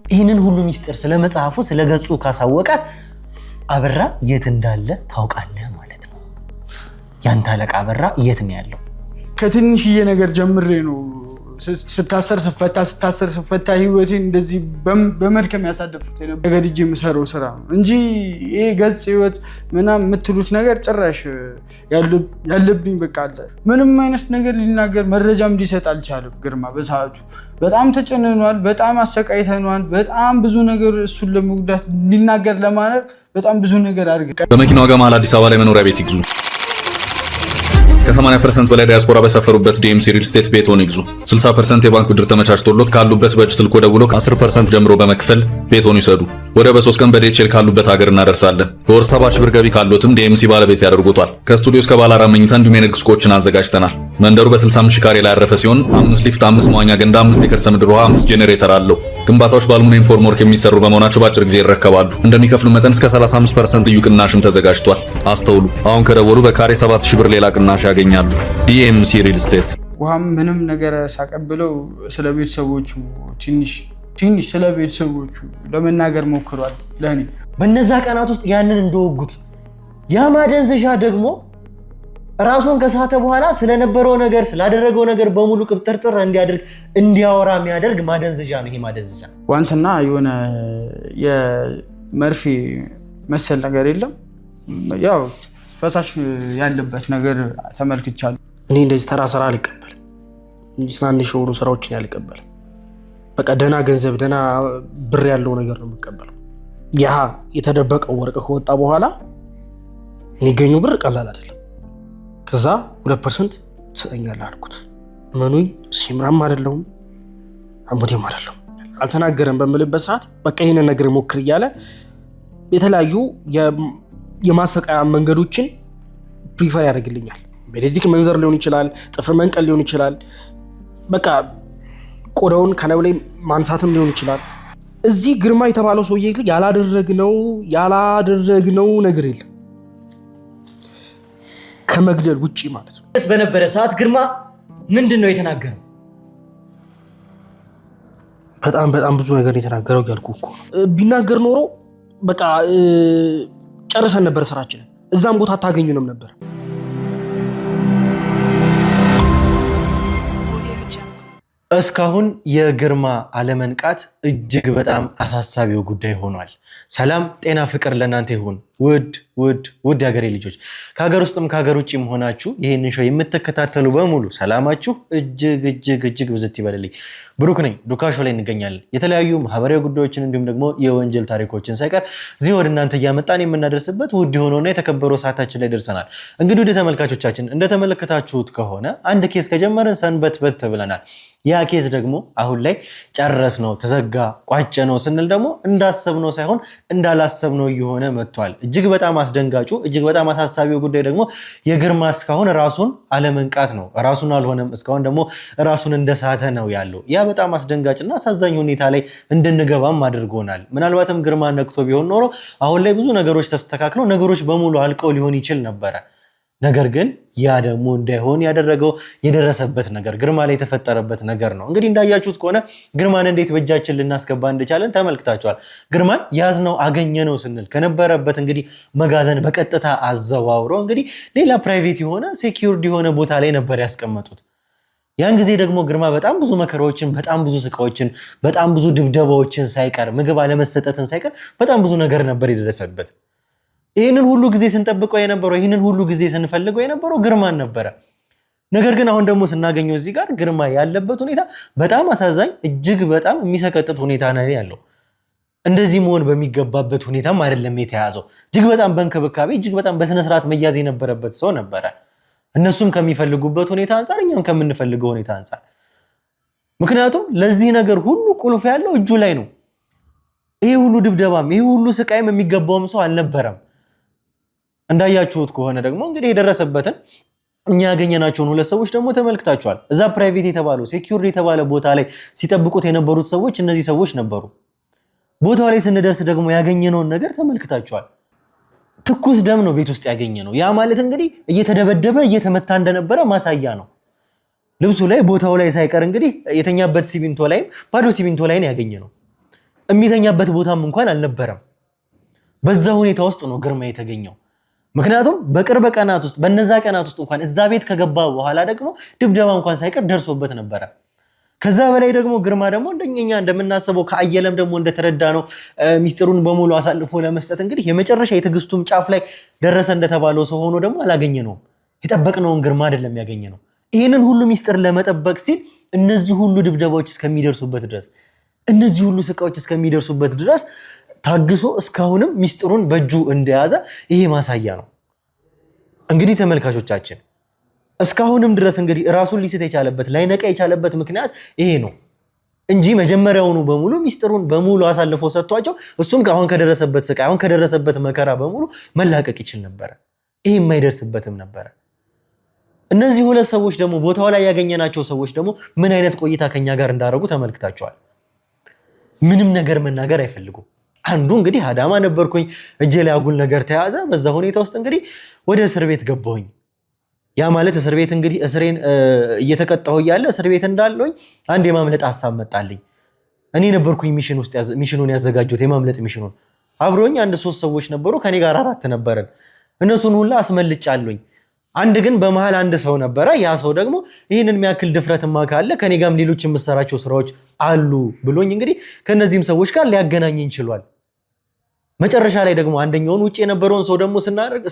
ይህንን ሁሉ ሚስጥር ስለ መጽሐፉ ስለ ገጹ ካሳወቀ አበራ የት እንዳለ ታውቃለህ ማለት ነው። ያንተ አለቃ አበራ የት ነው ያለው? ከትንሽዬ ነገር ጀምሬ ነው ስታሰር ስፈታ ስታሰር ስፈታ ህይወቴን እንደዚህ በመድከም ያሳደፉት ተገድጄ የምሰራው ስራ ነው እንጂ ይሄ ገጽ ህይወት ምናምን የምትሉት ነገር ጭራሽ ያለብኝ በቃ አለ። ምንም አይነት ነገር ሊናገር መረጃም ሊሰጥ አልቻለም። ግርማ በሰዓቱ በጣም ተጨንኗል። በጣም አሰቃይተኗል። በጣም ብዙ ነገር እሱን ለመጉዳት ሊናገር ለማድረግ በጣም ብዙ ነገር አድርገ በመኪና ዋጋ መሀል አዲስ አበባ ላይ መኖሪያ ቤት ይግዙ። ከ80% በላይ ዲያስፖራ በሰፈሩበት ዲኤምሲ ሪል ስቴት ቤትዎን ይግዙ። 60% የባንክ ብድር ተመቻችቶሎት ካሉበት በእጅ ስልኮ ደውሎ ከ10% ጀምሮ በመክፈል ቤትዎን ይውሰዱ። ወደ በ3 ቀን በ DHL ካሉበት ሀገር እናደርሳለን። በወር 70 ሺህ ብር ገቢ ካሎትም ዲኤምሲ ባለቤት ያደርጎታል። ከስቱዲዮ እስከ ባለ አራት መኝታ እንዲሁም የንግድ ሱቆችን አዘጋጅተናል። መንደሩ በ65 ሺህ ካሬ ላይ ያረፈ ሲሆን አምስት ሊፍት፣ አምስት መዋኛ ገንዳ፣ አምስት የከርሰ ምድር ውሃ፣ አምስት ጄኔሬተር አለው። ግንባታዎች በ aluminum formwork የሚሰሩ በመሆናቸው በአጭር ጊዜ ይረከባሉ። እንደሚከፍሉ መጠን እስከ 35% ልዩ ቅናሽም ተዘጋጅቷል። አስተውሉ፣ አሁን ከደወሉ በካሬ 7 ሺህ ብር ሌላ ቅናሽ ያገኛሉ። ዲኤምሲ ሪል ስቴት። ውሃም ምንም ነገር ሳቀብለው ስለ ቤተሰቦቹ ትንሽ ትንሽ ስለ ቤተሰቦቹ ለመናገር ሞክሯል። ለእኔ በነዛ ቀናት ውስጥ ያንን እንደወጉት ያ ማደንዘዣ ደግሞ ራሱን ከሳተ በኋላ ስለነበረው ነገር ስላደረገው ነገር በሙሉ ቅብጥርጥር እንዲያደርግ እንዲያወራ የሚያደርግ ማደንዘዣ ነው። ይሄ ማደንዘዣ ዋንትና የሆነ የመርፌ መሰል ነገር የለም፣ ያው ፈሳሽ ያለበት ነገር ተመልክቻለሁ። እኔ እንደዚህ ተራ ስራ አልቀበልም። እንዲህ ትናንሽ የሆኑ ስራዎችን አልቀበልም። በቃ ደህና ገንዘብ ደህና ብር ያለው ነገር ነው የምቀበለው። ያ የተደበቀው ወርቅ ከወጣ በኋላ የሚገኘው ብር ቀላል አይደለም። ከዛ 2% ትሰጠኛለህ አልኩት። መኑኝ ሲምራም አይደለሁም አሞቴም አይደለሁም። አልተናገረም በምልበት ሰዓት በቃ ይህንን ነገር ሞክር እያለ የተለያዩ የማሰቃያ መንገዶችን prefer ያደርግልኛል። በኤሌክትሪክ መንዘር ሊሆን ይችላል፣ ጥፍር መንቀል ሊሆን ይችላል፣ በቃ ቆዳውን ከላዩ ላይ ማንሳትም ሊሆን ይችላል። እዚህ ግርማ የተባለው ሰውዬ ግን ያላደረግነው ነገር የለም ከመግደል ውጪ ማለት ነው። በነበረ ሰዓት ግርማ ምንድን ነው የተናገረው? በጣም በጣም ብዙ ነገር የተናገረው እያልኩ እኮ ነው። ቢናገር ኖሮ በቃ ጨርሰን ነበር ስራችንን። እዛም ቦታ አታገኙንም ነበር። እስካሁን የግርማ አለመንቃት እጅግ በጣም አሳሳቢው ጉዳይ ሆኗል። ሰላም፣ ጤና፣ ፍቅር ለእናንተ ይሁን። ውድ ውድ ውድ የሀገሬ ልጆች ከሀገር ውስጥም ከሀገር ውጭም ሆናችሁ ይህንን show የምትከታተሉ በሙሉ ሰላማችሁ እጅግ እጅግ እጅግ ብዝት ይበልልኝ። ብሩክ ነኝ። ዱካሾ ላይ እንገኛለን። የተለያዩ ማህበራዊ ጉዳዮችን እንዲሁም ደግሞ የወንጀል ታሪኮችን ሳይቀር እዚህ ወደ እናንተ እያመጣን የምናደርስበት ውድ የሆነውና የተከበረው ሰዓታችን ላይ ደርሰናል። እንግዲህ ወደ ተመልካቾቻችን እንደተመለከታችሁት ከሆነ አንድ case ከጀመርን ሰንበትበት ብለናል። ያ case ደግሞ አሁን ላይ ጨረስነው፣ ተዘጋ፣ ቋጨነው ስንል ደግሞ እንዳሰብነው ሳይሆን እንዳላሰብነው እየሆነ መጥቷል። እጅግ በጣም አስደንጋጩ እጅግ በጣም አሳሳቢው ጉዳይ ደግሞ የግርማ እስካሁን ራሱን አለመንቃት ነው። ራሱን አልሆነም። እስካሁን ደግሞ ራሱን እንደሳተ ነው ያለው። ያ በጣም አስደንጋጭና አሳዛኝ ሁኔታ ላይ እንድንገባም አድርጎናል። ምናልባትም ግርማ ነቅቶ ቢሆን ኖሮ አሁን ላይ ብዙ ነገሮች ተስተካክለው ነገሮች በሙሉ አልቀው ሊሆን ይችል ነበረ። ነገር ግን ያ ደግሞ እንዳይሆን ያደረገው የደረሰበት ነገር ግርማ ላይ የተፈጠረበት ነገር ነው። እንግዲህ እንዳያችሁት ከሆነ ግርማን እንዴት በእጃችን ልናስገባ እንደቻለን ተመልክታችኋል። ግርማን ያዝነው አገኘነው ስንል ከነበረበት እንግዲህ መጋዘን በቀጥታ አዘዋውረው እንግዲህ ሌላ private የሆነ secured የሆነ ቦታ ላይ ነበር ያስቀመጡት። ያን ጊዜ ደግሞ ግርማ በጣም ብዙ መከራዎችን፣ በጣም ብዙ ስቃዎችን፣ በጣም ብዙ ድብደባዎችን ሳይቀር ምግብ አለመሰጠትን ሳይቀር በጣም ብዙ ነገር ነበር የደረሰበት። ይህንን ሁሉ ጊዜ ስንጠብቀው የነበረው ይህንን ሁሉ ጊዜ ስንፈልገው የነበረው ግርማን ነበረ። ነገር ግን አሁን ደግሞ ስናገኘው እዚህ ጋር ግርማ ያለበት ሁኔታ በጣም አሳዛኝ፣ እጅግ በጣም የሚሰቀጥጥ ሁኔታ ነው ያለው። እንደዚህ መሆን በሚገባበት ሁኔታም አይደለም የተያዘው። እጅግ በጣም በእንክብካቤ እጅግ በጣም በስነስርዓት መያዝ የነበረበት ሰው ነበረ። እነሱም ከሚፈልጉበት ሁኔታ አንጻር፣ እኛም ከምንፈልገው ሁኔታ አንጻር፣ ምክንያቱም ለዚህ ነገር ሁሉ ቁልፍ ያለው እጁ ላይ ነው። ይሄ ሁሉ ድብደባም ይሄ ሁሉ ስቃይም የሚገባውም ሰው አልነበረም። እንዳያችሁት ከሆነ ደግሞ እንግዲህ የደረሰበትን እኛ ያገኘናቸውን ሁለት ሰዎች ደግሞ ተመልክታችኋል። እዛ private የተባለው secured የተባለ ቦታ ላይ ሲጠብቁት የነበሩት ሰዎች እነዚህ ሰዎች ነበሩ። ቦታው ላይ ስንደርስ ደግሞ ያገኘነውን ነገር ተመልክታችኋል። ትኩስ ደም ነው ቤት ውስጥ ያገኘነው። ያ ማለት እንግዲህ እየተደበደበ እየተመታ እንደነበረ ማሳያ ነው። ልብሱ ላይ ቦታው ላይ ሳይቀር እንግዲህ የተኛበት ሲሚንቶ ላይም ባዶ ሲሚንቶ ላይ ነው ያገኘነው። የሚተኛበት ቦታም እንኳን አልነበረም። በዛ ሁኔታ ውስጥ ነው ግርማ የተገኘው። ምክንያቱም በቅርብ ቀናት ውስጥ በነዛ ቀናት ውስጥ እንኳን እዛ ቤት ከገባ በኋላ ደግሞ ድብደባ እንኳን ሳይቀር ደርሶበት ነበረ። ከዛ በላይ ደግሞ ግርማ ደግሞ እንደኛ እንደምናስበው ከአየለም ደግሞ እንደተረዳ ነው ሚስጥሩን በሙሉ አሳልፎ ለመስጠት እንግዲህ የመጨረሻ የትዕግስቱም ጫፍ ላይ ደረሰ እንደተባለው ሰው ሆኖ ደግሞ አላገኘ ነው። የጠበቅነውን ግርማ አይደለም ያገኘ ነው። ይህንን ሁሉ ሚስጥር ለመጠበቅ ሲል እነዚህ ሁሉ ድብደባዎች እስከሚደርሱበት ድረስ፣ እነዚህ ሁሉ ስቃዎች እስከሚደርሱበት ድረስ ታግሶ እስካሁንም ሚስጥሩን በእጁ እንደያዘ ይሄ ማሳያ ነው። እንግዲህ ተመልካቾቻችን፣ እስካሁንም ድረስ እንግዲህ ራሱን ሊስት የቻለበት፣ ላይነቃ የቻለበት ምክንያት ይሄ ነው እንጂ መጀመሪያውኑ በሙሉ ሚስጥሩን በሙሉ አሳልፎ ሰጥቷቸው እሱም አሁን ከደረሰበት ስቃይ፣ አሁን ከደረሰበት መከራ በሙሉ መላቀቅ ይችል ነበረ። ይሄ የማይደርስበትም ነበረ። እነዚህ ሁለት ሰዎች ደግሞ፣ ቦታው ላይ ያገኘናቸው ሰዎች ደግሞ ምን አይነት ቆይታ ከኛ ጋር እንዳደረጉ ተመልክታቸዋል። ምንም ነገር መናገር አይፈልጉም። አንዱ እንግዲህ አዳማ ነበርኩኝ፣ እጄ ላይ አጉል ነገር ተያዘ። በዛ ሁኔታ ውስጥ እንግዲህ ወደ እስር ቤት ገባሁኝ። ያ ማለት እስር ቤት እንግዲህ እስሬን እየተቀጣሁ እያለ፣ እስር ቤት እንዳለሁኝ አንድ የማምለጥ ሀሳብ መጣልኝ። እኔ ነበርኩኝ mission ውስጥ mission ኑን ያዘጋጀሁት፣ የማምለጥ mission ኑን። አብሮኝ አንድ ሶስት ሰዎች ነበሩ፣ ከኔ ጋር አራት ነበረን። እነሱን ሁላ አስመልጫለሁኝ። አንድ ግን በመሃል አንድ ሰው ነበረ። ያ ሰው ደግሞ ይህንን የሚያክል ድፍረትማ ካለ ከኔ ጋርም ሌሎች የምሰራቸው ስራዎች አሉ ብሎኝ እንግዲህ ከእነዚህም ሰዎች ጋር ሊያገናኘኝ ችሏል። መጨረሻ ላይ ደግሞ አንደኛውን ውጭ የነበረውን ሰው ደግሞ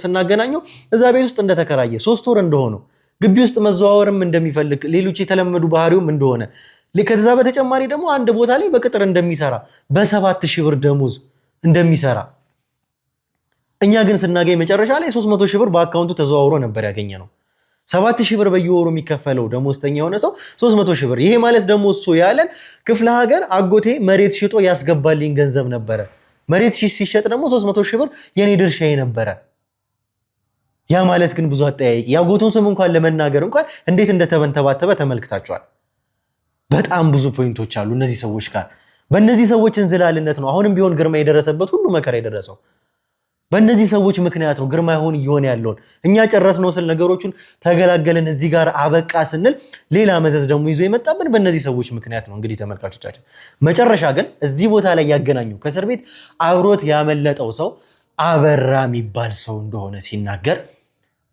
ስናገናኘው እዛ ቤት ውስጥ እንደተከራየ 3 ወር እንደሆነው፣ ግቢ ውስጥ መዘዋወርም እንደሚፈልግ፣ ሌሎች የተለመዱ ባህሪውም እንደሆነ፣ ከዛ በተጨማሪ ደግሞ አንድ ቦታ ላይ በቅጥር እንደሚሰራ፣ በ7,000 ብር ደሞዝ እንደሚሰራ፣ እኛ ግን ስናገኝ መጨረሻ ላይ 300 ሺህ ብር በአካውንቱ ተዘዋውሮ ነበር ያገኘነው። 7,000 ብር በየወሩ የሚከፈለው ደሞዝተኛ የሆነ ሰው 300 ሺህ ብር። ይሄ ማለት ደግሞ እሱ ያለን ክፍለ ሀገር አጎቴ መሬት ሽጦ ያስገባልኝ ገንዘብ ነበረ። መሬት ሲሸጥ ደግሞ 300 ሺህ ብር የኔ ድርሻዬ ነበረ። ያ ማለት ግን ብዙ አጠያያቂ፣ የአጎቱን ስም እንኳን ለመናገር እንኳን እንዴት እንደተበንተባተበ ተመልክታችኋል። በጣም ብዙ point ኦች አሉ እነዚህ ሰዎች ጋር። በእነዚህ ሰዎች እንዝላልነት ነው አሁንም ቢሆን ግርማ የደረሰበት ሁሉ መከራ የደረሰው። በእነዚህ ሰዎች ምክንያት ነው ግርማ ይሆን እየሆነ ያለውን። እኛ ጨረስነው ስል፣ ነገሮቹን ተገላገልን፣ እዚህ ጋር አበቃ ስንል ሌላ መዘዝ ደግሞ ይዞ የመጣብን በእነዚህ ሰዎች ምክንያት ነው። እንግዲህ ተመልካቾቻችን፣ መጨረሻ ግን እዚህ ቦታ ላይ ያገናኙ ከእስር ቤት አብሮት ያመለጠው ሰው አበራ የሚባል ሰው እንደሆነ ሲናገር፣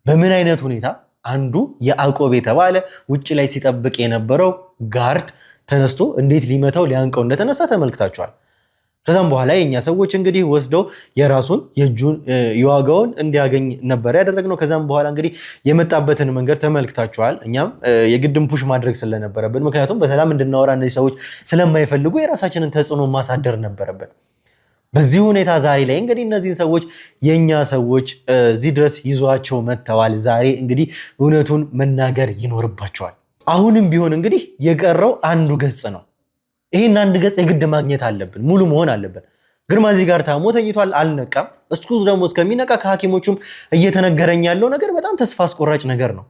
በምን አይነት ሁኔታ አንዱ ያዕቆብ የተባለ ውጭ ላይ ሲጠብቅ የነበረው guard ተነስቶ እንዴት ሊመታው፣ ሊያንቀው እንደተነሳ ተመልክታችኋል። ከዛም በኋላ የኛ ሰዎች እንግዲህ ወስደው የራሱን የእጁን የዋጋውን እንዲያገኝ ነበር ያደረግነው። ከዛም በኋላ እንግዲህ የመጣበትን መንገድ ተመልክታችኋል። እኛም የግድም push ማድረግ ስለነበረብን፣ ምክንያቱም በሰላም እንድናወራ እነዚህ ሰዎች ስለማይፈልጉ፣ የራሳችንን ተጽዕኖ ማሳደር ነበረብን። በዚህ ሁኔታ ዛሬ ላይ እንግዲህ እነዚህን ሰዎች የእኛ ሰዎች እዚህ ድረስ ይዟቸው መጥተዋል። ዛሬ እንግዲህ እውነቱን መናገር ይኖርባቸዋል። አሁንም ቢሆን እንግዲህ የቀረው አንዱ ገጽ ነው። ይህን አንድ ገጽ የግድ ማግኘት አለብን፣ ሙሉ መሆን አለብን። ግርማ እዚህ ጋር ታሞ ተኝቷል፣ አልነቃም። እሱ ደግሞ እስከሚነቃ ከሐኪሞቹም እየተነገረኝ ያለው ነገር በጣም ተስፋ አስቆራጭ ነገር ነው።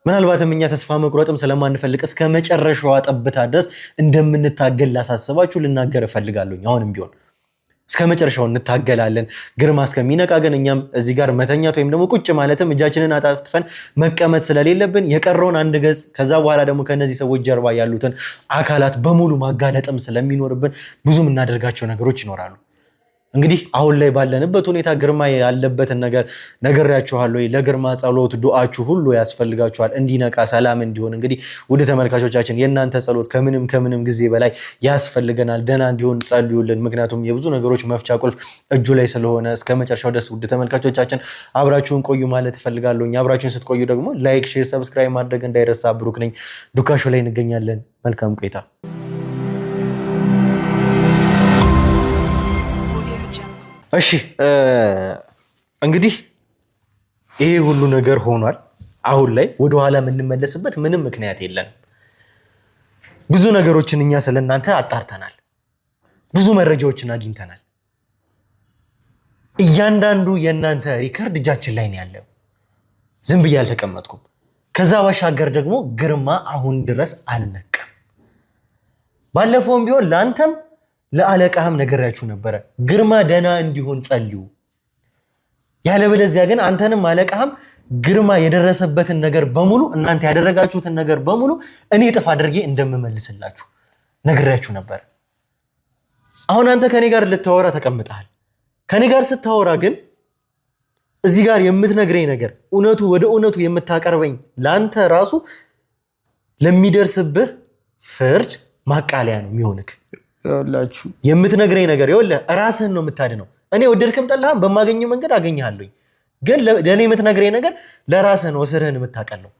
ምናልባትም እኛ ተስፋ መቁረጥም ስለማንፈልግ እስከ መጨረሻዋ ጠብታ ድረስ እንደምንታገል ላሳስባችሁ፣ ልናገር እፈልጋለሁ። አሁንም ቢሆን እስከ መጨረሻው እንታገላለን። ግርማ እስከሚነቃ ግን እኛም እዚህ ጋር መተኛት ወይም ደግሞ ቁጭ ማለትም እጃችንን አጣጥፈን መቀመጥ ስለሌለብን የቀረውን አንድ ገጽ፣ ከዛ በኋላ ደግሞ ከነዚህ ሰዎች ጀርባ ያሉትን አካላት በሙሉ ማጋለጥም ስለሚኖርብን ብዙ የምናደርጋቸው ነገሮች ይኖራሉ። እንግዲህ አሁን ላይ ባለንበት ሁኔታ ግርማ ያለበትን ነገር ነግሬያችኋለሁ። ለግርማ ጸሎት፣ ዱዓችሁ ሁሉ ያስፈልጋችኋል እንዲነቃ፣ ሰላም እንዲሆን። እንግዲህ ውድ ተመልካቾቻችን፣ የእናንተ ጸሎት ከምንም ከምንም ጊዜ በላይ ያስፈልገናል። ደህና እንዲሆን ጸልዩልን። ምክንያቱም የብዙ ነገሮች መፍቻ ቁልፍ እጁ ላይ ስለሆነ እስከ መጨረሻው ድረስ ውድ ተመልካቾቻችን አብራችሁን ቆዩ ማለት እፈልጋለሁ። አብራችሁን ስትቆዩ ደግሞ like፣ share፣ subscribe ማድረግ እንዳይረሳ። ብሩክ ነኝ። ዱካሾ ላይ እንገኛለን። መልካም ቆይታ። እሺ፣ እንግዲህ ይሄ ሁሉ ነገር ሆኗል። አሁን ላይ ወደኋላ የምንመለስበት ምንም ምክንያት የለንም። ብዙ ነገሮችን እኛ ስለእናንተ አጣርተናል። ብዙ መረጃዎችን አግኝተናል። እያንዳንዱ የእናንተ record እጃችን ላይ ነው ያለው። ዝም ብዬ አልተቀመጥኩም። ከዛ ባሻገር ደግሞ ግርማ አሁን ድረስ አልነቃም። ባለፈውም ቢሆን ለአንተም ለአለቃህም ነግሬያችሁ ነበረ። ግርማ ደህና እንዲሆን ጸልዩ። ያለበለዚያ ግን አንተንም አለቃህም ግርማ የደረሰበትን ነገር በሙሉ፣ እናንተ ያደረጋችሁትን ነገር በሙሉ እኔ እጥፍ አድርጌ እንደምመልስላችሁ ነግሬያችሁ ነበር። አሁን አንተ ከኔ ጋር ልታወራ ተቀምጠሃል። ከኔ ጋር ስታወራ ግን እዚህ ጋር የምትነግረኝ ነገር እውነቱ ወደ እውነቱ የምታቀርበኝ ለአንተ ራሱ ለሚደርስብህ ፍርድ ማቃለያ ነው የሚሆንክ። የምትነግረኝ ነገር ይኸውልህ፣ ራስህን ነው የምታድነው። እኔ ወደድክም ጠላህም በማገኘው መንገድ አገኘሃለሁኝ። ግን ለእኔ የምትነግረኝ ነገር ለራስህ ነው እስርህን የምታቀለው፣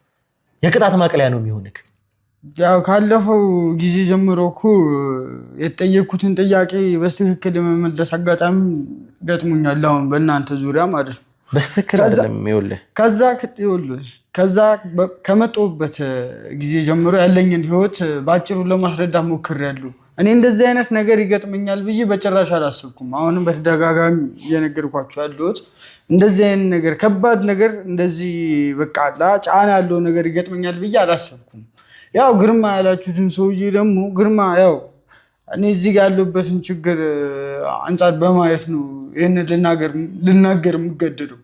የቅጣት ማቅለያ ነው የሚሆንክ። ያው ካለፈው ጊዜ ጀምሮ እኮ የተጠየኩትን ጥያቄ በስትክክል የመመለስ አጋጣሚ ገጥሞኛል። አሁን በእናንተ ዙሪያ ማለት ነው። በስትክክል አይደለም። ይኸውልህ ከዛ ከመጣሁበት ጊዜ ጀምሮ ያለኝን ህይወት በአጭሩ ለማስረዳት ሞክሬያለሁ። እኔ እንደዚህ አይነት ነገር ይገጥመኛል ብዬ በጭራሽ አላሰብኩም። አሁንም በተደጋጋሚ እየነገርኳቸው ያለሁት እንደዚህ አይነት ነገር ከባድ ነገር እንደዚህ በቃ ጫና ያለው ነገር ይገጥመኛል ብዬ አላሰብኩም። ያው ግርማ ያላችሁትን ሰውዬ ደግሞ ግርማ ያው እኔ እዚህ ጋር ያለሁበትን ችግር አንጻር በማየት ነው ይህንን ልናገር የምገደደው።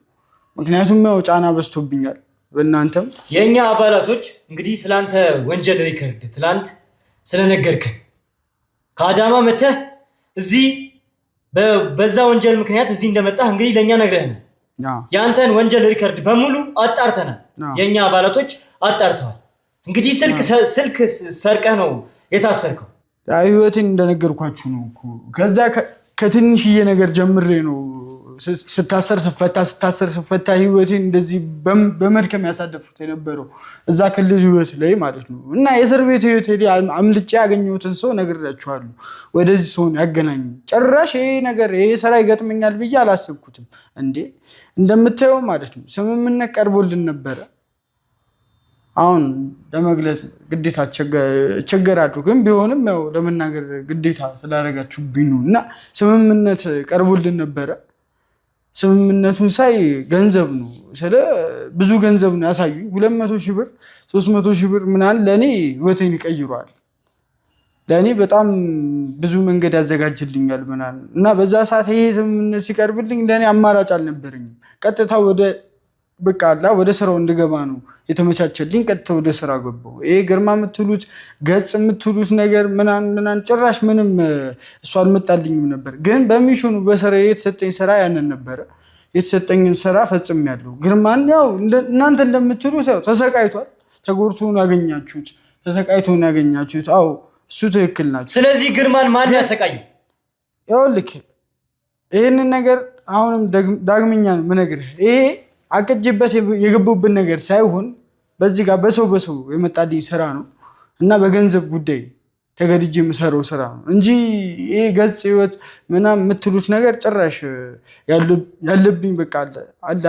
ምክንያቱም ያው ጫና በዝቶብኛል። በእናንተም የእኛ አባላቶች እንግዲህ ስለአንተ ወንጀል record ትላንት ስለነገርከን ከአዳማ መተህ እዚህ በዛ ወንጀል ምክንያት እዚህ እንደመጣህ እንግዲህ ለእኛ ነግረህናል። የአንተን ወንጀል record በሙሉ አጣርተናል። የእኛ አባላቶች አጣርተዋል። እንግዲህ ስልክ ሰርቀህ ነው የታሰርከው። ህይወቴን እንደነገርኳችሁ ነው እኮ። ከዛ ከትንሽዬ ነገር ጀምሬ ነው ስታሰር ስፈታ ስታሰር ስፈታ ህይወቴን እንደዚህ በመድከም ያሳለፉት የነበረው እዛ ክልል ህይወት ላይ ማለት ነው። እና የእስር ቤት ህይወት ላይ አምልጬ ያገኘሁትን ሰው ነግሬያችኋለሁ። ወደዚህ ሰውን ያገናኝ ጭራሽ ይሄ ነገር ይሄ ስራ ይገጥመኛል ብዬ አላሰብኩትም። እንዴ እንደምታየው ማለት ነው ስምምነት ቀርቦልን ነበረ። አሁን ለመግለጽ ግዴታ እቸገራለሁ፣ ግን ቢሆንም ያው ለመናገር ግዴታ ስላደረጋችሁብኝ ነው። እና ስምምነት ቀርቦልን ነበረ። ስምምነቱን ሳይ ገንዘብ ነው ስለ ብዙ ገንዘብ ነው ያሳዩኝ። 200,000 ብር 300,000 ብር ምናምን ለእኔ ህይወቴን ይቀይረዋል። ለእኔ በጣም ብዙ መንገድ ያዘጋጅልኛል ምናምን እና በዛ ሰዓት ይሄ ስምምነት ሲቀርብልኝ ለእኔ አማራጭ አልነበረኝም። ቀጥታ ወደ በቃ አላ ወደ ስራው እንድገባ ነው የተመቻቸልኝ። ቀጥታ ወደ ስራ ገባሁ። ይሄ ግርማ የምትሉት ገጽ የምትሉት ነገር ምናምን ምናምን ጭራሽ ምንም እሱ አልመጣልኝም ነበር። ግን በሚሽኑ በስራ የተሰጠኝ ስራ ያንን ነበረ። የተሰጠኝን ስራ ፈጽሜያለሁ። ግርማን ያው እናንተ እንደምትሉት ያው ተሰቃይቷል። ተጎድቶ ነው ያገኛችሁት፣ ተሰቃይቶ ነው ያገኛችሁት። አዎ እሱ ትክክል ናቸው። ስለዚህ ግርማን ማን ያሰቃየው? ይኸውልህ ይህንን ነገር አሁንም ዳግመኛ ነው የምነግርህ ይሄ አቅጅበት የገቡብን ነገር ሳይሆን በዚህ ጋር በሰው በሰው የመጣልኝ ስራ ነው እና በገንዘብ ጉዳይ ተገድጄ የምሰራው ስራ ነው እንጂ ይሄ ገጽ ህይወት ምናምን የምትሉት ነገር ጭራሽ ያለብኝ በቃ አለ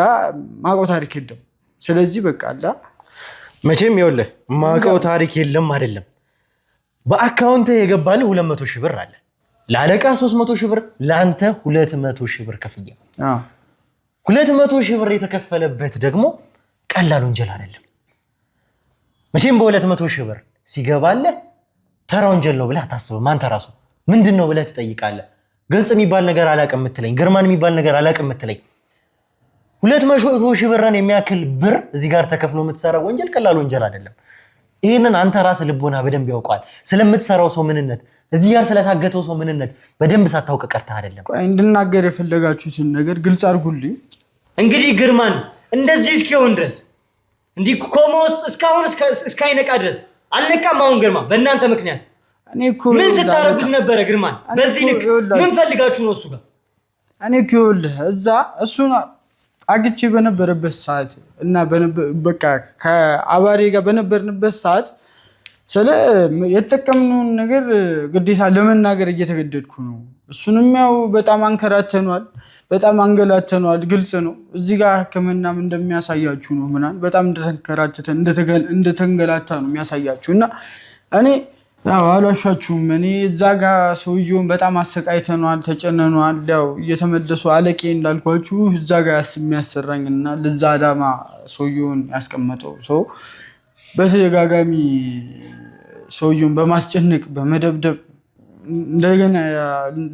ማውቀው ታሪክ የለም። ስለዚህ በቃ አለ መቼም ይኸውልህ ማውቀው ታሪክ የለም አይደለም። በ account የገባልህ 200,000 ብር አለ፣ ለአለቃ 300,000 ብር፣ ለአንተ 200,000 ብር ክፍያ 200,000 ብር የተከፈለበት ደግሞ ቀላል ወንጀል አይደለም። መቼም በ200,000 ብር ሲገባልህ ተራ ወንጀል ነው ብለህ አታስብም። አንተ ራሱ ምንድን ነው ብለህ ትጠይቃለህ። ገጽ የሚባል ነገር አላውቅም የምትለኝ፣ ግርማን የሚባል ነገር አላውቅም የምትለኝ 200,000 ብርን የሚያክል ብር እዚህ ጋር ተከፍሎ የምትሰራው ወንጀል ቀላል ወንጀል አይደለም። ይህንን አንተ ራስህ ልቦና በደንብ ያውቀዋል። ስለምትሰራው ሰው ምንነት፣ እዚህ ጋር ስለታገተው ሰው ምንነት በደንብ ሳታውቅ ቀርተህ አይደለም። እንድናገር የፈለጋችሁትን ነገር ግልጽ አድርጉልኝ። እንግዲህ ግርማን እንደዚህ እስኪሆን ድረስ እንዲህ ኮማ ውስጥ እስካሁን እስካይነቃ ድረስ አልነቃም። አሁን ግርማ በእናንተ ምክንያት ምን ስታደርጉት ነበረ? ግርማን በዚህ ልክ ምን ፈልጋችሁ ነው እሱ ጋር? እኔ እኮ ይኸውልህ እዛ እሱን አግቼ በነበረበት ሰዓት እና በቃ ከአባሬ ጋር በነበርንበት ሰዓት ስለ የተጠቀምነውን ነገር ግዴታ ለመናገር እየተገደድኩ ነው። እሱንም ያው በጣም አንከራተኗል፣ በጣም አንገላተኗል። ግልጽ ነው። እዚህ ጋር ሕክምናም እንደሚያሳያችሁ ነው ምናምን በጣም እንደተንከራተተ እንደተንገላታ ነው የሚያሳያችሁ። እና እኔ ያው አልዋሻችሁም። እኔ እዛ ጋር ሰውየውን በጣም አሰቃይተኗል፣ ተጨነኗል። ያው እየተመለሱ አለቄ እንዳልኳችሁ እዛ ጋር የሚያሰራኝ እና ለዛ አላማ ሰውየውን ያስቀመጠው ሰው በተደጋጋሚ ሰውየውን በማስጨነቅ በመደብደብ እንደገና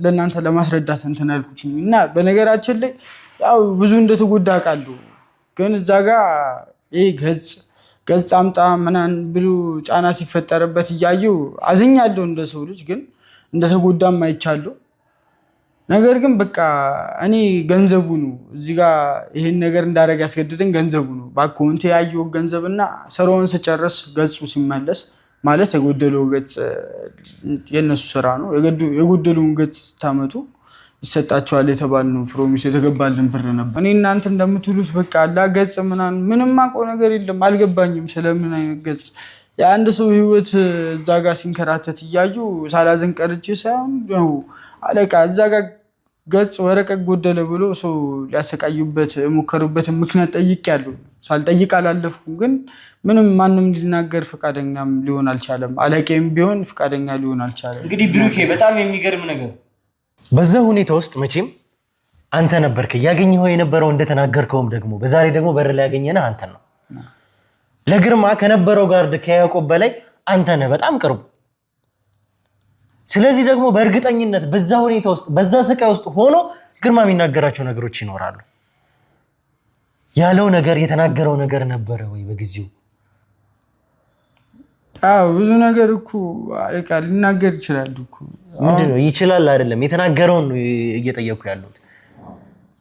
ለእናንተ ለማስረዳት እንትን ያልኩት እና በነገራችን ላይ ያው ብዙ እንደተጎዳ አውቃለሁ። ግን እዛ ጋ ይህ ገጽ ገጽ አምጣ ምናምን ብሎ ጫና ሲፈጠርበት እያየሁ አዝኛለሁ። እንደ ሰው ልጅ ግን እንደተጎዳም አይቻለሁ። ነገር ግን በቃ እኔ ገንዘቡ ነው እዚህ ጋር ይሄን ነገር እንዳደረግ ያስገድደኝ ገንዘቡ ነው። በአካውንቴ ያየው ገንዘብና ስራውን ስጨርስ ገጹ ሲመለስ ማለት የጎደለው ገጽ የእነሱ ስራ ነው። የጎደለውን ገጽ ስታመጡ ይሰጣቸዋል የተባልነው promise የተገባልን ብር ነበር። እኔ እናንተ እንደምትሉት በቃ አላ ገጽ ምናምን ምንም አውቀው ነገር የለም፣ አልገባኝም ስለምን አይነት ገጽ። የአንድ ሰው ህይወት እዛ ጋር ሲንከራተት እያዩ ሳላዝን ቀርቼ ሳይሆን ያው አለቃ እዛ ጋር ገጽ ወረቀት ጎደለ ብሎ ሰው ሊያሰቃዩበት የሞከሩበትን ምክንያት ጠይቄያለሁ። ሳልጠይቅ አላለፍኩም። ግን ምንም ማንም ሊናገር ፈቃደኛም ሊሆን አልቻለም። አለቄም ቢሆን ፈቃደኛ ሊሆን አልቻለም። እንግዲህ ብሩኬ በጣም የሚገርም ነገር በዛ ሁኔታ ውስጥ መቼም አንተ ነበርክ እያገኘኸው የነበረው እንደተናገርከውም ደግሞ በዛሬ ደግሞ በር ላይ ያገኘነህ አንተን ነው። ለግርማ ከነበረው guard ከያዕቆብ በላይ አንተ ነህ በጣም ቅርቡ። ስለዚህ ደግሞ በእርግጠኝነት በዛ ሁኔታ ውስጥ በዛ ስቃይ ውስጥ ሆኖ ግርማ የሚናገራቸው ነገሮች ይኖራሉ። ያለው ነገር የተናገረው ነገር ነበረ ወይ በጊዜው? አዎ ብዙ ነገር እኮ አለቃ ሊናገር ይችላል እኮ። ምንድን ነው ይችላል አይደለም፣ የተናገረውን ነው እየጠየኩ ያሉት።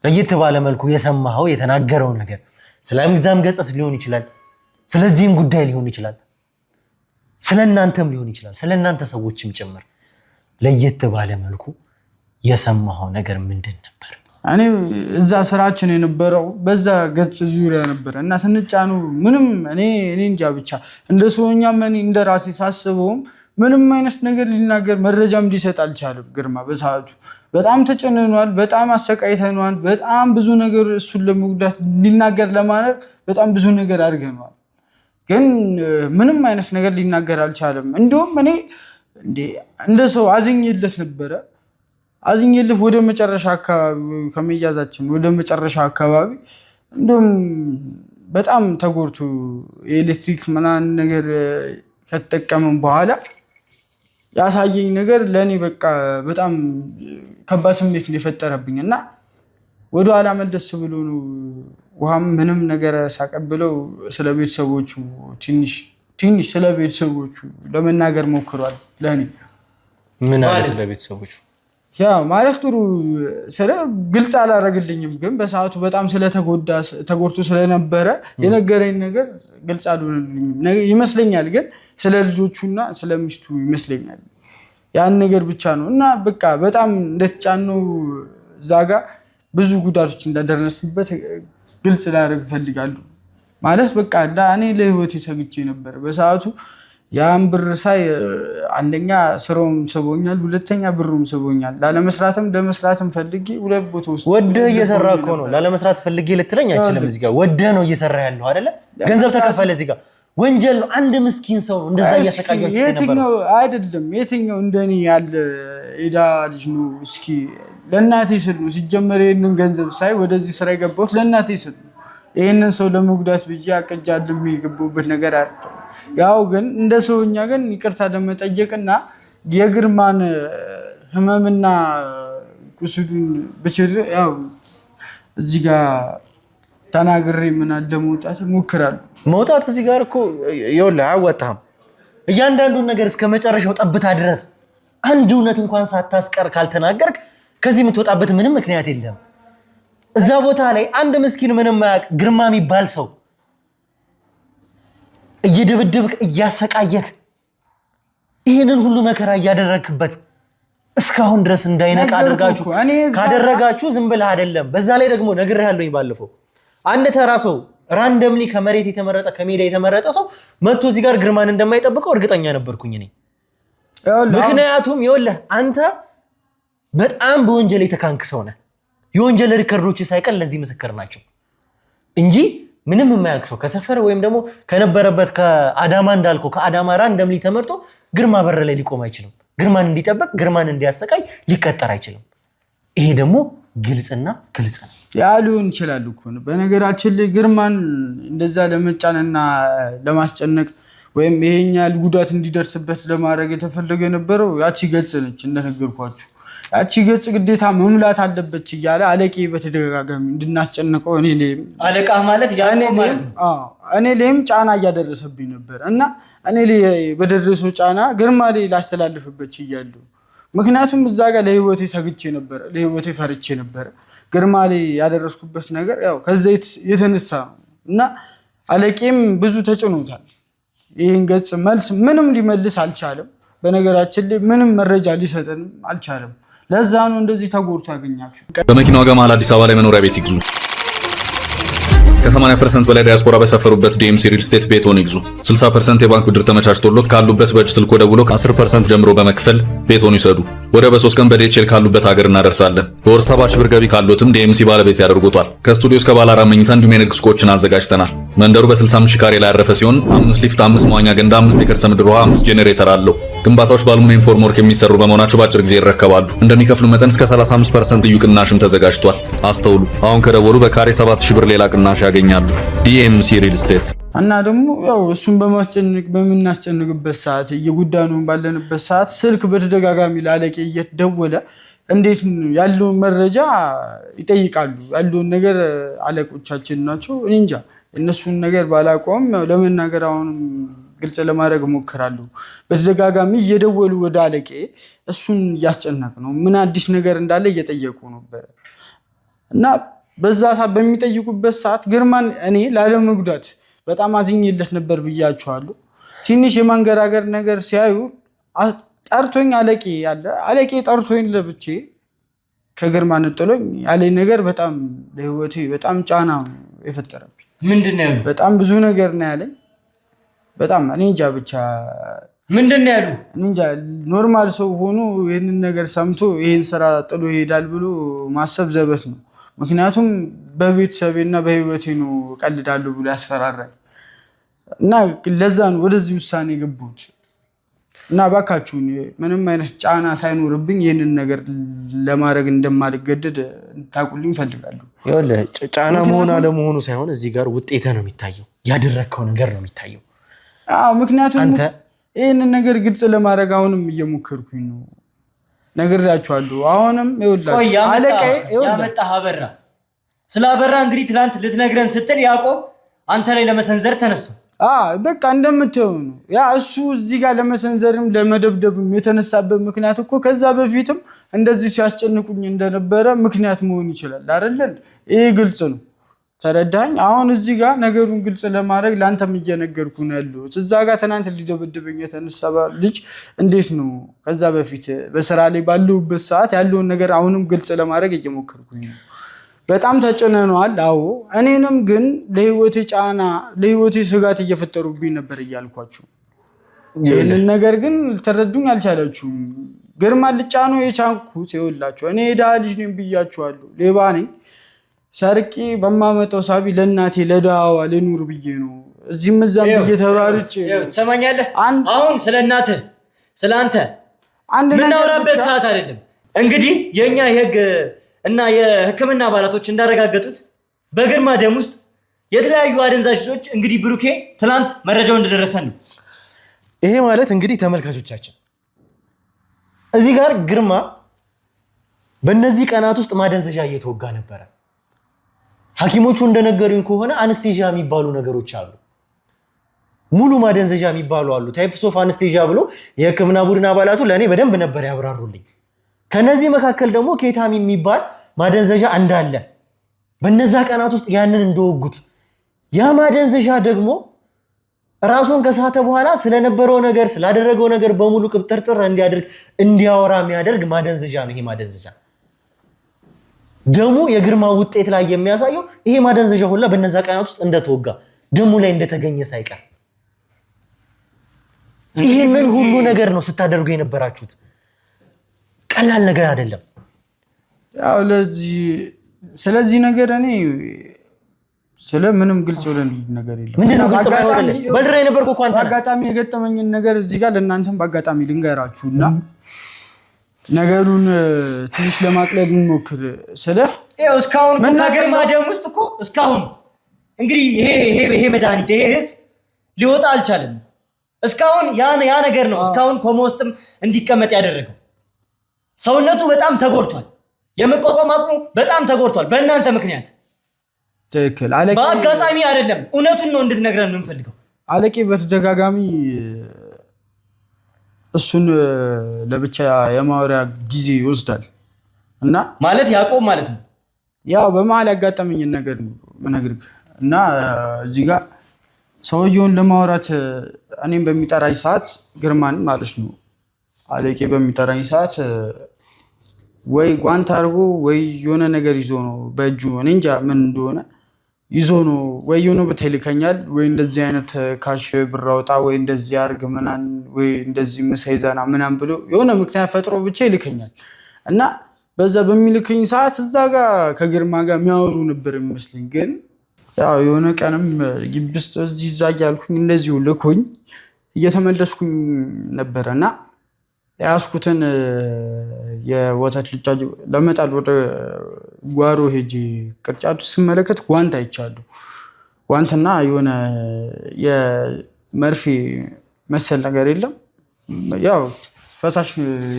ለየት ባለ መልኩ የሰማኸው የተናገረው ነገር ስለዛም ገጽስ ሊሆን ይችላል፣ ስለዚህም ጉዳይ ሊሆን ይችላል፣ ስለ እናንተም ሊሆን ይችላል፣ ስለ እናንተ ሰዎችም ጭምር ለየት ባለ መልኩ የሰማኸው ነገር ምንድን ነበር? እኔ እዛ ስራችን የነበረው በዛ ገጽ ዙሪያ ነበረ እና ስንጫኑ ምንም እኔ እኔ እንጃ ብቻ እንደ ሰውኛም እኔ እንደ ራሴ ሳስበውም ምንም አይነት ነገር ሊናገር መረጃም ሊሰጥ አልቻለም። ግርማ በሰዓቱ በጣም ተጨንኗል፣ በጣም አሰቃይተኗል፣ በጣም ብዙ ነገር እሱን ለመጉዳት ሊናገር ለማድረግ በጣም ብዙ ነገር አድርገኗል። ግን ምንም አይነት ነገር ሊናገር አልቻለም። እንዲሁም እኔ እንደ ሰው አዝኜለት ነበረ አዝኜልህ ወደ መጨረሻ አካባቢ ከመያዛችን ወደ መጨረሻ አካባቢ እንዲሁም በጣም ተጎድቶ የኤሌክትሪክ ምናምን ነገር ከተጠቀመን በኋላ ያሳየኝ ነገር ለእኔ በቃ በጣም ከባድ ስሜት ነው የፈጠረብኝ እና ወደኋላ መለስ ብሎ ነው ውሃም ምንም ነገር ሳቀብለው ስለ ቤተሰቦቹ ትንሽ ትንሽ ስለ ቤተሰቦቹ ለመናገር ሞክሯል። ለእኔ ምን አለ ስለ ቤተሰቦቹ? ያ ማለት ጥሩ ስለ ግልጽ አላደረግልኝም፣ ግን በሰዓቱ በጣም ስለተጎዳ ተጎድቶ ስለነበረ የነገረኝ ነገር ግልጽ አልሆነልኝም ይመስለኛል። ግን ስለ ልጆቹና ስለ ሚስቱ ይመስለኛል ያን ነገር ብቻ ነው እና በቃ በጣም እንደተጫነው እዛ ጋ ብዙ ጉዳቶች እንዳደረስበት ግልጽ ላደርግ እፈልጋለሁ። ማለት በቃ እኔ ለህይወቴ ሰግቼ ነበር በሰዓቱ። ያን ብር ሳይ አንደኛ ስራውም ስቦኛል፣ ሁለተኛ ብሩም ስቦኛል። ላለመስራትም ለመስራትም ፈልጌ ሁለት ቦታ ውስጥ ወደህ እየሰራ እኮ ነው። ላለመስራት ፈልጌ ልትለኝ አይችልም። እዚህ ጋር ወደህ ነው እየሰራ ያለው አይደለ? ገንዘብ ተከፈለ። እዚህ ጋር ወንጀል ነው። አንድ ምስኪን ሰው ነው እንደዛ እያሰቃያችሁ የትኛው አይደለም የትኛው እንደኔ ያለ ኤዳ ልጅ ነው? እስኪ ለእናቴ ስል ነው ሲጀመር ይህንን ገንዘብ ሳይ ወደዚህ ስራ የገባሁት ለእናቴ ስል ነው። ይህንን ሰው ለመጉዳት ብዬ አቅጃለሁ የገባሁበት ነገር አይደለም። ያው ግን እንደ ሰውኛ ግን ይቅርታ ለመጠየቅና የግርማን ህመምና ቁስሉን ብችል ያው እዚህ ጋር ተናግሬ ምናምን ለመውጣት እሞክራለሁ። መውጣት እዚህ ጋር እኮ ይኸውልህ አያዋጣህም። እያንዳንዱን ነገር እስከ መጨረሻው ጠብታ ድረስ አንድ እውነት እንኳን ሳታስቀር ካልተናገርክ ከዚህ የምትወጣበት ምንም ምክንያት የለም። እዛ ቦታ ላይ አንድ ምስኪን ምንም አያውቅ ግርማ የሚባል ሰው እየደበደብክ እያሰቃየህ ይህንን ሁሉ መከራ እያደረግክበት እስካሁን ድረስ እንዳይነቃ አድርጋችሁ ካደረጋችሁ ዝም ብለህ አይደለም። በዛ ላይ ደግሞ ነግሬሃለሁኝ ባለፈው አንድ ተራ ሰው ራንደምሊ ከመሬት የተመረጠ ከሜዳ የተመረጠ ሰው መጥቶ እዚህ ጋር ግርማን እንደማይጠብቀው እርግጠኛ ነበርኩኝ እኔ። ምክንያቱም ይኸውልህ አንተ በጣም በወንጀል የተካንክ ሰው ነህ። የወንጀል record ኦች ሳይቀር ለዚህ ምስክር ናቸው እንጂ ምንም የማያውቅ ሰው ከሰፈር ወይም ደግሞ ከነበረበት ከአዳማ እንዳልከው ከአዳማ randomly ተመርጦ ግርማ በር ላይ ሊቆም አይችልም። ግርማን እንዲጠብቅ ግርማን እንዲያሰቃይ ሊቀጠር አይችልም። ይሄ ደግሞ ግልጽና ግልጽ ነው። ያ ሊሆን ይችላል እኮ ነው። በነገራችን ላይ ግርማን እንደዛ ለመጫንና ለማስጨነቅ ወይም ይሄን ያህል ጉዳት እንዲደርስበት ለማድረግ የተፈለገ የነበረው ያቺ ገጽ ነች። እንደነገርኳችሁ ያቺ ገጽ ግዴታ መሙላት አለበች እያለ አለቄ በተደጋጋሚ እንድናስጨንቀው እኔ ላይም አለቃ ማለት ያዕቆብ ማለት ነው። አዎ እኔ ላይም ጫና እያደረሰብኝ ነበር እና እኔ ላይ በደረሰው ጫና ግርማ ላይ ላስተላልፍበት እያለሁ ምክንያቱም እዛ ጋር ለህይወቴ ሰግቼ ነበረ፣ ለህይወቴ ፈርቼ ነበረ። ግርማ ላይ ያደረስኩበት ነገር ያው ከዛ የተነሳ ነው እና አለቄም ብዙ ተጭኖታል። ይህን ገጽ መልስ ምንም ሊመልስ አልቻለም። በነገራችን ላይ ምንም መረጃ ሊሰጠንም አልቻለም። ለዛ ነው እንደዚህ ተጎድቶ ያገኛችሁ። በመኪና ዋጋ መሃል አዲስ አበባ ላይ መኖሪያ ቤት ይግዙ። ከ80% በላይ ዲያስፖራ በሰፈሩበት ዲኤምሲ ሪል ስቴት ቤትዎን ይግዙ። 60% የባንክ ብድር ተመቻችቶሎት ካሉበት በእጅ ስልኮ ደውሎ ከ10% ጀምሮ በመክፈል ቤትዎን ይውሰዱ። ወደ በ3 ቀን በ DHL ካሉበት ሀገር እናደርሳለን። በወር 70 ሺህ ብር ገቢ ካሎትም ዲኤምሲ ባለቤት ያደርጉታል። ከስቱዲዮ እስከ ባለ አራት መኝታ እንዲሁም የንግድ ሱቆችን አዘጋጅተናል። መንደሩ በ65 ሺህ ካሬ ላይ ያረፈ ሲሆን 5 ሊፍት፣ 5 መዋኛ ገንዳ፣ 5 የከርሰ ምድር ውሃ፣ 5 ጄኔሬተር አለው። ግንባታዎች በ aluminum formwork የሚሰሩ በመሆናቸው በአጭር ጊዜ ይረከባሉ። እንደሚከፍሉ መጠን እስከ 35% ልዩ ቅናሽም ተዘጋጅቷል። አስተውሉ፣ አሁን ከደወሉ በካሬ 7000 ብር ሌላ ቅናሽ ያገኛሉ። ዲኤምሲ ሪል ስቴት። እና ደግሞ ያው እሱን በማስጨንቅ በምናስጨንቅበት ሰዓት እየጎዳነው ባለንበት ሰዓት ስልክ በተደጋጋሚ ለአለቄ እየተደወለ እንዴት ያለውን መረጃ ይጠይቃሉ። ያለውን ነገር አለቆቻችን ናቸው። እኔ እንጃ እነሱን ነገር ባላቆም ለመናገር አሁንም ግልጽ ለማድረግ እሞክራለሁ። በተደጋጋሚ እየደወሉ ወደ አለቄ እሱን እያስጨነቅ ነው፣ ምን አዲስ ነገር እንዳለ እየጠየቁ ነበረ እና በዛ ሰዓት በሚጠይቁበት ሰዓት ግርማን እኔ ላለመጉዳት በጣም አዝኜለት ነበር ብያችኋለሁ። ትንሽ የማንገራገር ነገር ሲያዩ ጠርቶኝ አለቄ ያለ አለቄ ጠርቶኝ ለብቼ ከግርማ ነጥሎኝ ያለኝ ነገር በጣም ለህይወቴ በጣም ጫና የፈጠረብኝ። ምንድን ነው ያሉ? በጣም ብዙ ነገር ነው ያለኝ። በጣም እኔ እንጃ ብቻ ምንድን ነው ያሉ? እኔ እንጃ። Normal ሰው ሆኖ ይህንን ነገር ሰምቶ ይህን ስራ ጥሎ ይሄዳል ብሎ ማሰብ ዘበት ነው። ምክንያቱም በቤተሰቤና በህይወቴ ነው እቀልዳለሁ ብሎ ያስፈራራኝ እና ለዛ ነው ወደዚህ ውሳኔ የገባሁት። እና እባካችሁን ምንም አይነት ጫና ሳይኖርብኝ ይህንን ነገር ለማድረግ እንደማልገደድ እንድታውቁልኝ እፈልጋለሁ። ይኸውልህ ጫና መሆን አለመሆኑ ሳይሆን እዚህ ጋር ውጤትህ ነው የሚታየው፣ ያደረግከው ነገር ነው የሚታየው። አዎ፣ ምክንያቱም ይህንን ነገር ግልጽ ለማድረግ አሁንም እየሞከርኩኝ ነው፣ ነግሬያችኋለሁ። አሁንም ይኸውላችሁ ያመጣህ አበራ፣ ስለ አበራ እንግዲህ ትናንት ልትነግረን ስትል ያዕቆብ አንተ ላይ ለመሰንዘር ተነስቶ በቃ እንደምታየው ነው። ያ እሱ እዚህ ጋር ለመሰንዘርም ለመደብደብም የተነሳበት ምክንያት እኮ ከዛ በፊትም እንደዚህ ሲያስጨንቁኝ እንደነበረ ምክንያት መሆን ይችላል አይደል? ይሄ ግልጽ ነው። ተረዳኝ። አሁን እዚህ ጋር ነገሩን ግልጽ ለማድረግ ለአንተም እየነገርኩ ነው ያለሁት። እዛ ጋር ትናንት ሊደበድበኝ የተነሳ ልጅ እንዴት ነው ከዛ በፊት በስራ ላይ ባለሁበት ሰዓት ያለውን ነገር አሁንም ግልጽ ለማድረግ እየሞከርኩኝ ነው። በጣም ተጭነኗል። አዎ እኔንም ግን ለህይወቴ ጫና ለህይወቴ ስጋት እየፈጠሩብኝ ነበር እያልኳችሁ፣ ይህንን ነገር ግን ልትረዱኝ አልቻላችሁም። ግርማ ልጫኖ የቻንኩት ይኸውላችሁ፣ እኔ የድሃ ልጅ ነኝ ብያችኋለሁ። ሌባ ነኝ። ሰርቄ በማመጣው ሳቢ ለእናቴ ለድሃዋ ልኑር ብዬ ነው እዚህም እዛም ብዬ ተሯርጬ። ትሰማኛለህ? አሁን ስለ እናትህ ስለ አንተ የምናወራበት ሰዓት አይደለም። እንግዲህ የእኛ የህግ እና የሕክምና አባላቶች እንዳረጋገጡት በግርማ ደም ውስጥ የተለያዩ አደንዛዥ እጾች እንግዲህ ብሩኬ ትናንት መረጃው እንደደረሰን ነው። ይሄ ማለት እንግዲህ ተመልካቾቻችን እዚህ ጋር ግርማ በእነዚህ ቀናት ውስጥ ማደንዘዣ እየተወጋ ነበረ። ሐኪሞቹ እንደነገሩኝ ከሆነ anesthesia የሚባሉ ነገሮች አሉ። ሙሉ ማደንዘዣ የሚባሉ አሉ። Types of anesthesia ብሎ የህክምና ቡድን አባላቱ ለእኔ በደንብ ነበር ያብራሩልኝ። ከነዚህ መካከል ደግሞ ketamine የሚባል ማደንዘዣ እንዳለ በነዛ ቀናት ውስጥ ያንን እንደወጉት ያ ማደንዘዣ ደግሞ ራሱን ከሳተ በኋላ ስለነበረው ነገር ስላደረገው ነገር በሙሉ ቅብጥርጥር እንዲያደርግ እንዲያወራ የሚያደርግ ማደንዘዣ ነው። ይሄ ማደንዘዣ ደሙ የግርማ ውጤት ላይ የሚያሳየው ይሄ ማደንዘዣ ሁላ በነዛ ቀናት ውስጥ እንደተወጋ ደሙ ላይ እንደተገኘ ሳይቀር ይህንን ሁሉ ነገር ነው ስታደርጉ የነበራችሁት። ቀላል ነገር አይደለም። ያው ለዚህ ስለዚህ ነገር እኔ ስለ ምንም ግልጽ የሆነ ነገር የለም። ምንድነው ግልጽ ባይሆንልህ? በድሬ የነበርኩህ እኮ አንተ ነህ። በአጋጣሚ የገጠመኝን ነገር እዚህ ጋር ለእናንተም በአጋጣሚ ልንገራችሁና ነገሩን ትንሽ ለማቅለል እንሞክር። ስለ ይኸው እስካሁን እኮ ከግርማ ደም ውስጥ እኮ እስካሁን እንግዲህ ይሄ መድኃኒት ይሄ እጽ ሊወጣ አልቻለም። እስካሁን ያ ነገር ነው እስካሁን ኮማ ውስጥም እንዲቀመጥ ያደረገው። ሰውነቱ በጣም ተጎድቷል። የመቋቋም አቅሙ በጣም ተጎድቷል በእናንተ ምክንያት። ትክክል። በአጋጣሚ አይደለም፣ እውነቱን ነው እንድትነግረን የምንፈልገው። አለቄ በተደጋጋሚ እሱን ለብቻ የማወሪያ ጊዜ ይወስዳል እና ማለት ያዕቆብ ማለት ነው። ያው በመሀል ያጋጠመኝን ነገር ነው የምነግርህ እና እዚህ ጋር ሰውየውን ለማውራት እኔም በሚጠራኝ ሰዓት ግርማን ማለት ነው አለቄ በሚጠራኝ ሰዓት ወይ ጓንት አድርጎ ወይ የሆነ ነገር ይዞ ነው በእጁ፣ እኔ እንጃ ምን እንደሆነ ይዞ ነው ወይ የሆነ ቦታ ይልከኛል፣ ወይ እንደዚህ አይነት cash ብር አውጣ፣ ወይ እንደዚህ አድርግ ምናምን፣ ወይ እንደዚህ ምሳ ይዘና ምናምን ብሎ የሆነ ምክንያት ፈጥሮ ብቻ ይልከኛል። እና በዛ በሚልከኝ ሰዓት እዛ ጋር ከግርማ ጋር የሚያወሩ ነበር የሚመስለኝ። ግን ያው የሆነ ቀንም ግቢ ውስጥ እዚህ እዛ እያልኩኝ እንደዚሁ ልኮኝ እየተመለስኩኝ ነበረ እና የያዝኩትን የወተት ልጫጭ ለመጣል ወደ ጓሮ ሄጄ ቅርጫቱ ስመለከት ጓንት አይቻለሁ። ጓንትና የሆነ የመርፌ መሰል ነገር የለም ያው ፈሳሽ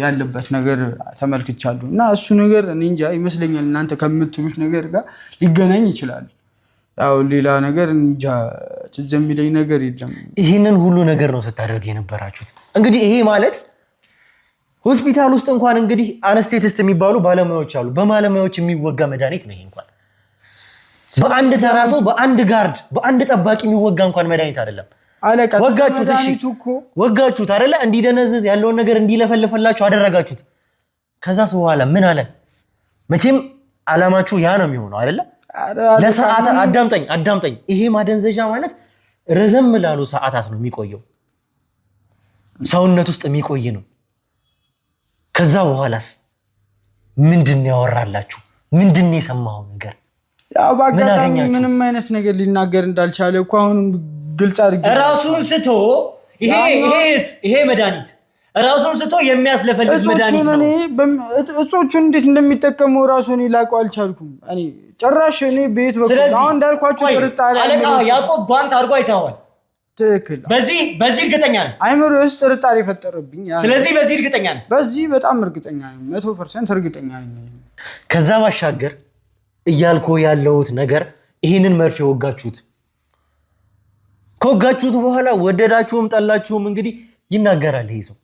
ያለበት ነገር ተመልክቻለሁ። እና እሱ ነገር እኔ እንጃ ይመስለኛል እናንተ ከምትሉት ነገር ጋር ሊገናኝ ይችላል። ያው ሌላ ነገር እንጃ ትዝ የሚለኝ ነገር የለም። ይህንን ሁሉ ነገር ነው ስታደርግ የነበራችሁት። እንግዲህ ይሄ ማለት ሆስፒታል ውስጥ እንኳን እንግዲህ anesthetist የሚባሉ ባለሙያዎች አሉ። በባለሙያዎች የሚወጋ መድኃኒት ነው ይሄ። እንኳን በአንድ ተራ ሰው፣ በአንድ guard፣ በአንድ ጠባቂ የሚወጋ እንኳን መድኃኒት አይደለም። አለቃ ወጋችሁት። እሺ መድኃኒቱ እኮ ወጋችሁት አይደለ? እንዲደነዝዝ ያለውን ነገር እንዲለፈልፈላችሁ አደረጋችሁት። ከዛስ በኋላ ምን አለ? መቼም አላማችሁ ያ ነው የሚሆነው አይደለ? ኧረ አለቃ ለሰዓታት አዳምጠኝ አዳምጠኝ። ይሄ ማደንዘዣ ማለት ረዘም ላሉ ሰዓታት ነው የሚቆየው፣ ሰውነት ውስጥ የሚቆይ ነው። ከዛ በኋላስ ምንድን ነው ያወራላችሁ? ምንድን ነው የሰማኸው ነገር? ያው በአጋጣሚ አገኛችሁ? ምንም አይነት ነገር ሊናገር እንዳልቻለ እኮ አሁንም ግልጽ አድርጌ ራሱን ስቶ ይሄ ይሄ ይሄ መድኃኒት ራሱን ስቶ የሚያስለፈልፍ መድኃኒት እጾቹን ነው። እኔ እጾቹን እንዴት እንደሚጠቀሙ ራሱ እኔ ላውቀው አልቻልኩም። እኔ ጭራሽ እኔ ቤት በኩል ስለዚህ አሁን እንዳልኳችሁ ቆይ፣ ጥርጣሬ አለቃ አይምሮ ውስጥ- ያዕቆብ ጓንት አድርጎ አይተኸዋል። ትክክል በዚህ እርግጠኛ ነህ። አይምሮ ውስጥ ጥርጣሬ ፈጠረብኝ። ያ ስለዚህ በዚህ እርግጠኛ ነህ። በዚህ በጣም እርግጠኛ ነኝ፣ 100% እርግጠኛ ነኝ። ከዛ ባሻገር እያልኩ ያለሁት ነገር ይህንን መርፌ ወጋችሁት። ከወጋችሁት በኋላ ወደዳችሁም ጠላችሁም እንግዲህ ይናገራል። ይሄ ሰው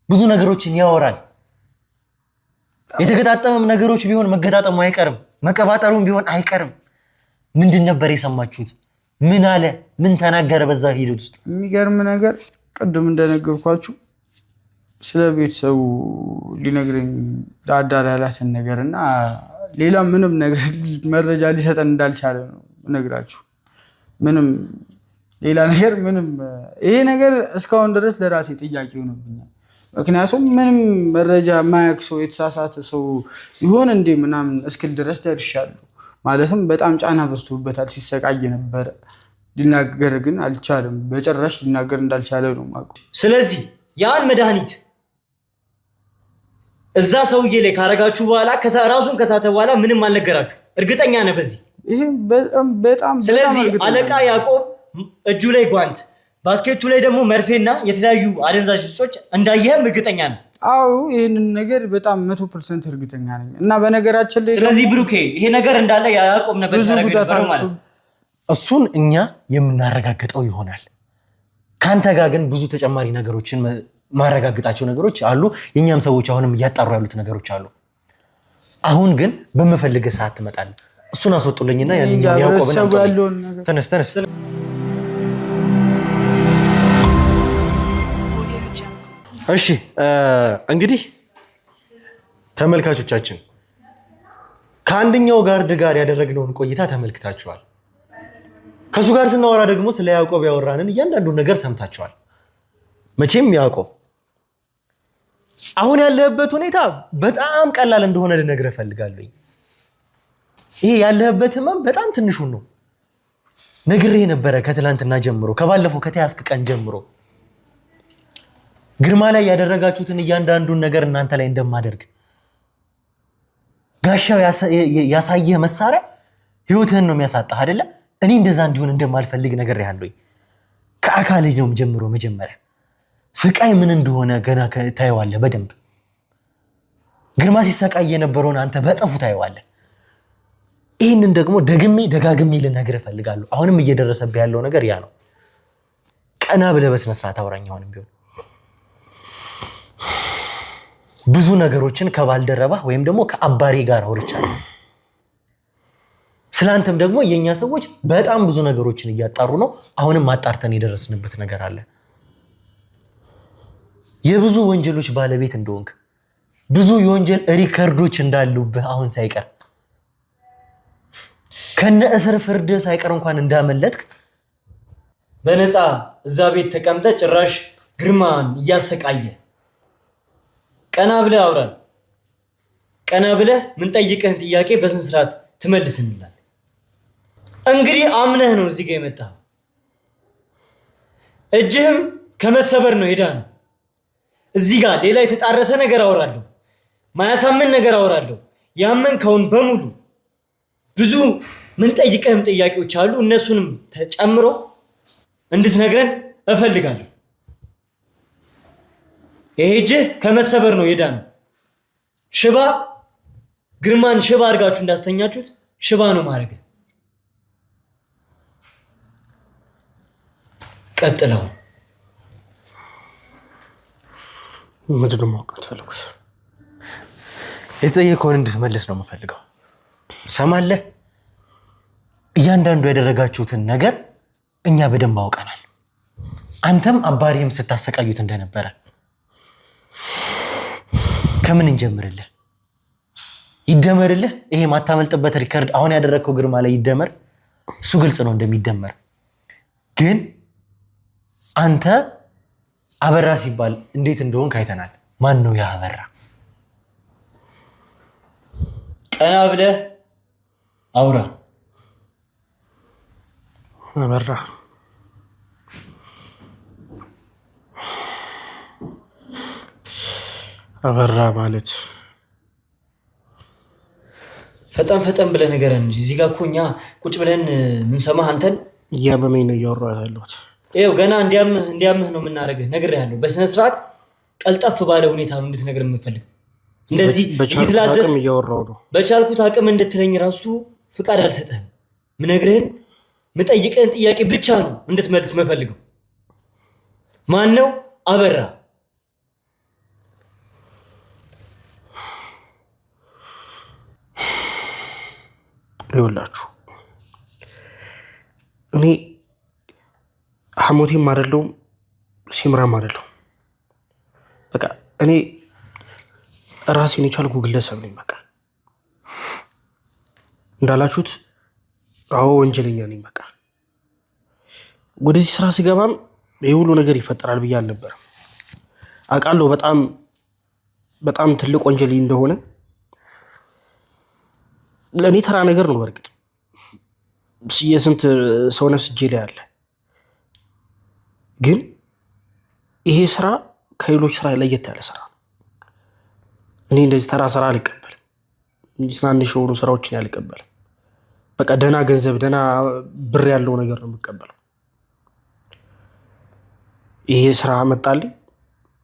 ብዙ ነገሮችን ያወራል። የተገጣጠመም ነገሮች ቢሆን መገጣጠሙ አይቀርም፣ መቀባጠሩም ቢሆን አይቀርም። ምንድን ነበር የሰማችሁት? ምን አለ? ምን ተናገረ? በዛ ሂደት ውስጥ የሚገርም ነገር ቅድም እንደነገርኳችሁ ስለ ቤተሰቡ ሊነግረኝ ዳርዳር ያላትን ነገር እና ሌላ ምንም ነገር መረጃ ሊሰጠን እንዳልቻለ ነው እነግራችሁ። ምንም ሌላ ነገር ምንም ይሄ ነገር እስካሁን ድረስ ለራሴ ጥያቄ ሆኖብኛል። ምክንያቱም ምንም መረጃ የማያውቅ ሰው የተሳሳተ ሰው ይሆን እንዴ ምናምን እስክል ድረስ ደርሻለሁ። ማለትም በጣም ጫና በዝቶበታል፣ ሲሰቃይ ነበረ። ሊናገር ግን አልቻለም። በጭራሽ ሊናገር እንዳልቻለ ነው የማውቀው። ስለዚህ ያን መድኃኒት እዛ ሰውዬ ላይ ካረጋችሁ በኋላ ራሱን ከሳተ በኋላ ምንም አልነገራችሁ። እርግጠኛ ነህ በዚህ? ይሄም በጣም በጣም በጣም ስለዚህ እርግጠኛ አለቃ ነኝ። ያዕቆብ እጁ ላይ ጓንት፣ ባስኬቱ ላይ ደግሞ መርፌና የተለያዩ አደንዛዥ እጾች እንዳየህም እርግጠኛ ነህ። አዎ ይህንን ነገር በጣም 100% እርግጠኛ ነኝ። እና በነገራችን ላይ ስለዚህ ብሩኬ ይሄ ነገር እንዳለ ያዕቆብ ነበር ብዙ ሲያደርገው ጉዳት የነበረው ማለት አድርሶ ነው። እሱን እኛ የምናረጋግጠው ይሆናል። ከአንተ ጋር ግን ብዙ ተጨማሪ ነገሮችን ማረጋግጣቸው ነገሮች አሉ። የእኛም ሰዎች አሁንም እያጣሩ ያሉት ነገሮች አሉ። አሁን ግን በምፈልገ ሰዓት ትመጣለህ። እሱን አስወጡልኝና እኔ እንጃ ያንኛውን ያዕቆብን ህብረተሰቡ አምጡልኝ። ያለውን ነገር ተነስ ተነስ። እሺ እንግዲህ ተመልካቾቻችን ከአንደኛው ጋርድ ጋር ያደረግነውን ቆይታ ተመልክታችኋል። ከእሱ ጋር ስናወራ ደግሞ ስለ ያዕቆብ ያወራንን እያንዳንዱን ነገር ሰምታችኋል። መቼም ያዕቆብ አሁን ያለህበት ሁኔታ በጣም ቀላል እንደሆነ ልነግርህ እፈልጋለሁ። ይሄ ያለህበት ህመም በጣም ትንሹን ነው። ነግሬህ ነበረ ከትላንትና ጀምሮ፣ ከባለፈው ከተያዝክ ቀን ጀምሮ ግርማ ላይ ያደረጋችሁትን እያንዳንዱን ነገር እናንተ ላይ እንደማደርግ ጋሻው ያሳየህ መሳሪያ ህይወትህን ነው የሚያሳጣህ አይደለ? እኔ እንደዛ እንዲሆን እንደማልፈልግ ነግሬሃለሁኝ። ከአካል ነው ጀምሮ መጀመሪያ ስቃይ ምን እንደሆነ ገና ታየዋለህ በደንብ። ግርማ ሲሰቃይ የነበረውን አንተ በጠፉ ታየዋለህ። ይህንን ደግሞ ደግሜ ደጋግሜ ልነግርህ እፈልጋለሁ። አሁንም እየደረሰብህ ያለው ነገር ያ ነው። ቀና ብለህ በስነ ስርዓት አውራኝ። አሁንም ቢሆን ብዙ ነገሮችን ከባልደረባ ወይም ደግሞ ከአባሪ ጋር አውርቻለሁ። ስለአንተም ደግሞ የእኛ ሰዎች በጣም ብዙ ነገሮችን እያጣሩ ነው። አሁንም አጣርተን የደረስንበት ነገር አለ። የብዙ ወንጀሎች ባለቤት እንደሆንክ፣ ብዙ የወንጀል record ኦች እንዳሉብህ፣ አሁን ሳይቀር ከነ እስር ፍርድ ሳይቀር እንኳን እንዳመለጥክ፣ በነፃ እዛ ቤት ተቀምጠ ጭራሽ ግርማን እያሰቃየ፣ ቀና ብለህ አውራን። ቀና ብለህ ምንጠይቅህን ጥያቄ በስንት ስርዓት ትመልስ እንላለን። እንግዲህ አምነህ ነው እዚህ ጋር የመጣኸው። እጅህም ከመሰበር ነው ሄዳ ነው። እዚህ ጋር ሌላ የተጣረሰ ነገር አወራለሁ፣ ማያሳምን ነገር አወራለሁ። ያመንከውን በሙሉ ብዙ ምንጠይቅህም ጥያቄዎች አሉ። እነሱንም ተጨምሮ እንድትነግረን እፈልጋለሁ። ይሄ እጅህ ከመሰበር ነው ሄዳ ነው። ሽባ ግርማን ሽባ አድርጋችሁ እንዳስተኛችሁት ሽባ ነው ማድረግ። ቀጥለው። ምንድን ነው ማወቅ የምትፈልጉት? የተጠየቀውን እንድትመልስ ነው የምፈልገው። ሰማለህ? እያንዳንዱ ያደረጋችሁትን ነገር እኛ በደንብ አውቀናል። አንተም አባሪህም ስታሰቃዩት እንደነበረ። ከምን እንጀምርልህ? ይደመርልህ? ይሄ ማታመልጥበት record አሁን ያደረግከው ግርማ ላይ ይደመር። እሱ ግልጽ ነው እንደሚደመር። ግን አንተ አበራ ሲባል እንዴት እንደሆንክ አይተናል። ማን ነው ያ አበራ? ቀና ብለህ አውራ። አበራ አበራ ማለት ፈጠን ፈጠን ብለህ ንገረን እንጂ እዚህ ጋር እኮ እኛ ቁጭ ብለን ምንሰማህ አንተን እያመመኝ ነው እያወራሁ ያለሁት። ይኸው ገና እንዲያምህ እንዲያምህ ነው የምናደርግህ። ነግሬሃለሁ። በስነ ስርዓት ቀልጠፍ ባለ ሁኔታ ነው እንድትነግር የምፈልግ። እንደዚህ በቻልኩት እየተላዘዝክ አቅም እያወራሁ ነው። በቻልኩት አቅም እንድትለኝ ራሱ ፍቃድ አልሰጠህም። ምነግርህን ምጠይቅህን ጥያቄ ብቻ ነው እንድትመልስ የምፈልገው። ማን ነው አበራ? ይኸውላችሁ፣ እኔ ሐሞቴም አይደለሁም፣ ሲምራም አይደለሁም። በቃ እኔ ራሴን የቻልኩ ግለሰብ ነኝ። በቃ እንዳላችሁት አዎ ወንጀለኛ ነኝ። በቃ ወደዚህ ስራ ስገባም ይህ ሁሉ ነገር ይፈጠራል ብዬ አልነበረም። አውቃለሁ በጣም በጣም ትልቅ ወንጀል እንደሆነ። ለእኔ ተራ ነገር ነው። በእርግጥ የስንት ሰው ነፍስ እጄ ላይ አለ። ግን ይሄ ስራ ከሌሎች ስራ ለየት ያለ ስራ ነው። እኔ እንደዚህ ተራ ስራ አልቀበልም። ትናንሽ የሆኑ ስራዎችን አልቀበልም። በቃ ደህና ገንዘብ፣ ደህና ብር ያለው ነገር ነው የምቀበለው። ይሄ ስራ መጣልኝ።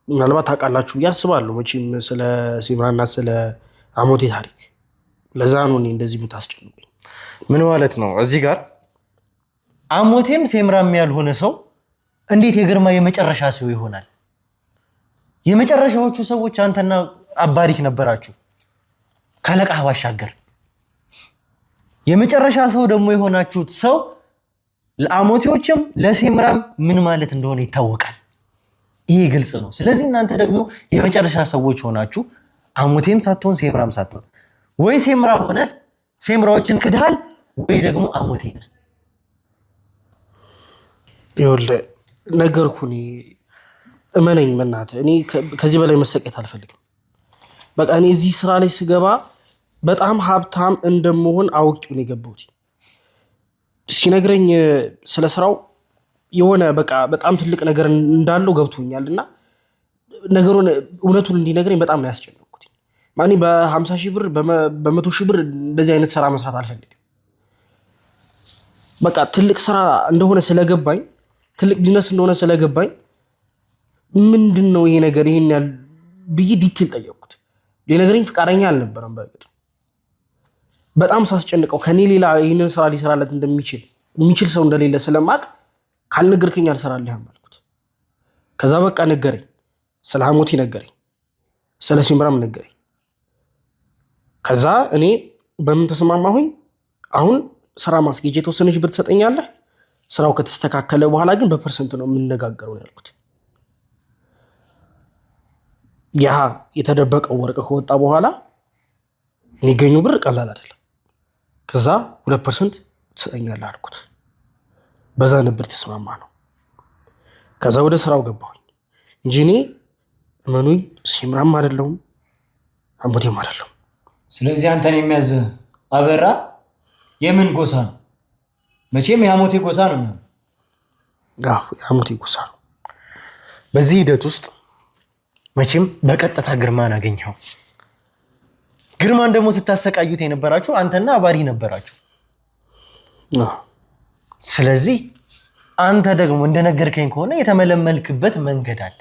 ምናልባት ታውቃላችሁ ብዬ አስባለሁ መቼም ስለ ሲምራና ስለ አሞቴ ታሪክ። ለዛ ነው እኔ እንደዚህ የምታስጨንቁኝ። ምን ማለት ነው? እዚህ ጋር አሞቴም ሴምራም ያልሆነ ሰው እንዴት የግርማ የመጨረሻ ሰው ይሆናል? የመጨረሻዎቹ ሰዎች አንተና አባሪክ ነበራችሁ ካለቃህ ባሻገር። የመጨረሻ ሰው ደግሞ የሆናችሁት ሰው ለአሞቴዎችም ለሴምራም ምን ማለት እንደሆነ ይታወቃል። ይሄ ግልጽ ነው። ስለዚህ እናንተ ደግሞ የመጨረሻ ሰዎች ሆናችሁ አሞቴም ሳትሆን ሴምራም ሳትሆን፣ ወይ ሴምራ ሆነ ሴምራዎችን ክድሃል፣ ወይ ደግሞ አሞቴ ነህ። ይኸውልህ ነገርኩህ። እኔ እመነኝ፣ በእናትህ እኔ ከዚህ በላይ መሰቃየት አልፈልግም። በቃ እኔ እዚህ ስራ ላይ ስገባ በጣም ሀብታም እንደምሆን አውቄው ነው የገባሁት። ሲነግረኝ ስለ ስራው የሆነ በቃ በጣም ትልቅ ነገር እንዳለው ገብቶኛል። እና ነገሩን እውነቱን እንዲነግረኝ በጣም ነው ያስጨነቅኩት። እኔ በ50 ሺህ ብር፣ በ100 ሺህ ብር እንደዚህ አይነት ስራ መስራት አልፈልግም። በቃ ትልቅ ስራ እንደሆነ ስለገባኝ፣ ትልቅ ቢዝነስ እንደሆነ ስለገባኝ፣ ምንድን ነው ይሄ ነገር ይሄን ያህል ብዬ detail ጠየቅኩት። ሊነግረኝ ፈቃደኛ አልነበረም። በእርግጥ በጣም ሳስጨንቀው ከኔ ሌላ ይህንን ስራ ሊሰራለት እንደሚችል የሚችል ሰው እንደሌለ ስለማቅ ካልነገርከኝ አልሰራልህም አልኩት። ከዛ በቃ ነገረኝ፣ ስለ ሐሞቴ ነገረኝ። ስለ ሲምራም ነገረኝ። ከዛ እኔ በምን ተስማማሁኝ? አሁን ስራ ማስጌጃ የተወሰነች ብር ትሰጠኛለህ፣ ስራው ከተስተካከለ በኋላ ግን በ percent ነው የምንነጋገረው ያልኩት። ያ የተደበቀው ወርቅ ከወጣ በኋላ የሚገኙ ብር ቀላል አይደለም። ከዛ 2% ትሰጠኛለህ አልኩት። በዛ ነበር ተስማማ ነው። ከዛ ወደ ስራው ገባሁኝ እንጂ እኔ እመኑኝ ሲምራም አይደለሁም አሞቴም አይደለሁም። ስለዚህ አንተን የሚያዝ አበራ የምን ጎሳ ነው? መቼም የሐሞቴ ጎሳ ነው የሚሆነው። አዎ የሐሞቴ ጎሳ ነው። በዚህ ሂደት ውስጥ መቼም በቀጥታ ግርማን አገኘኸው። ግርማን ደግሞ ስታሰቃዩት የነበራችሁ አንተና አባሪ ነበራችሁ። ስለዚህ አንተ ደግሞ እንደነገርከኝ ከሆነ የተመለመልክበት መንገድ አለ።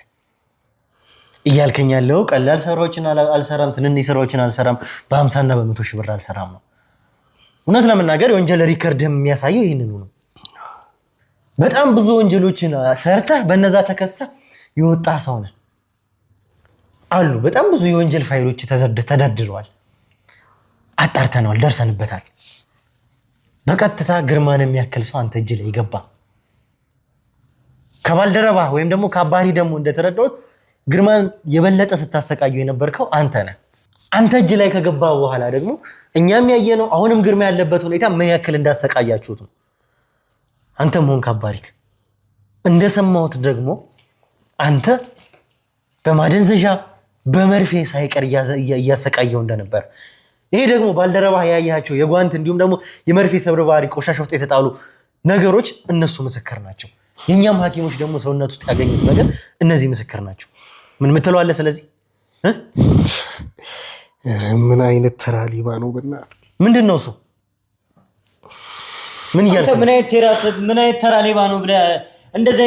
እያልከኝ ያለው ቀላል ስራዎችን አልሰራም፣ ትንንሽ ስራዎችን አልሰራም፣ በ50 እና በ100 ሺህ ብር አልሰራም ነው። እውነት ለመናገር የወንጀል record የሚያሳየው ይህንኑ ነው። በጣም ብዙ ወንጀሎችን ሰርተህ በነዛ ተከሰህ የወጣ ሰው ነህ አሉ። በጣም ብዙ የወንጀል ፋይሎች ተደርድረዋል። አጣርተነዋል፣ ደርሰንበታል። በቀጥታ ግርማን የሚያክል ሰው አንተ እጅ ላይ ይገባ። ከባልደረባ ወይም ደግሞ ከአባሪ ደግሞ እንደተረዳሁት ግርማን የበለጠ ስታሰቃየው የነበርከው አንተ ነህ። አንተ እጅ ላይ ከገባ በኋላ ደግሞ እኛም ያየነው አሁንም ግርማ ያለበት ሁኔታ ምን ያክል እንዳሰቃያችሁት ነው። አንተም ሆንክ አባሪክ። እንደሰማሁት ደግሞ አንተ በማደንዘዣ በመርፌ ሳይቀር እያሰቃየው እንደነበር፣ ይሄ ደግሞ ባልደረባ ያያቸው የጓንት እንዲሁም ደግሞ የመርፌ ሰብርባሪ ቆሻሻ ውስጥ የተጣሉ ነገሮች እነሱ ምስክር ናቸው። የእኛም ሐኪሞች ደግሞ ሰውነት ውስጥ ያገኙት ነገር እነዚህ ምስክር ናቸው። ምን የምትለው አለ? ስለዚህ ምን አይነት ተራ ሌባ ነው? በእናትህ ምንድን ነው እሱ? ምን እያልክ ምን አይነት ተራ ሌባ ነው ብለህ እንደዚህ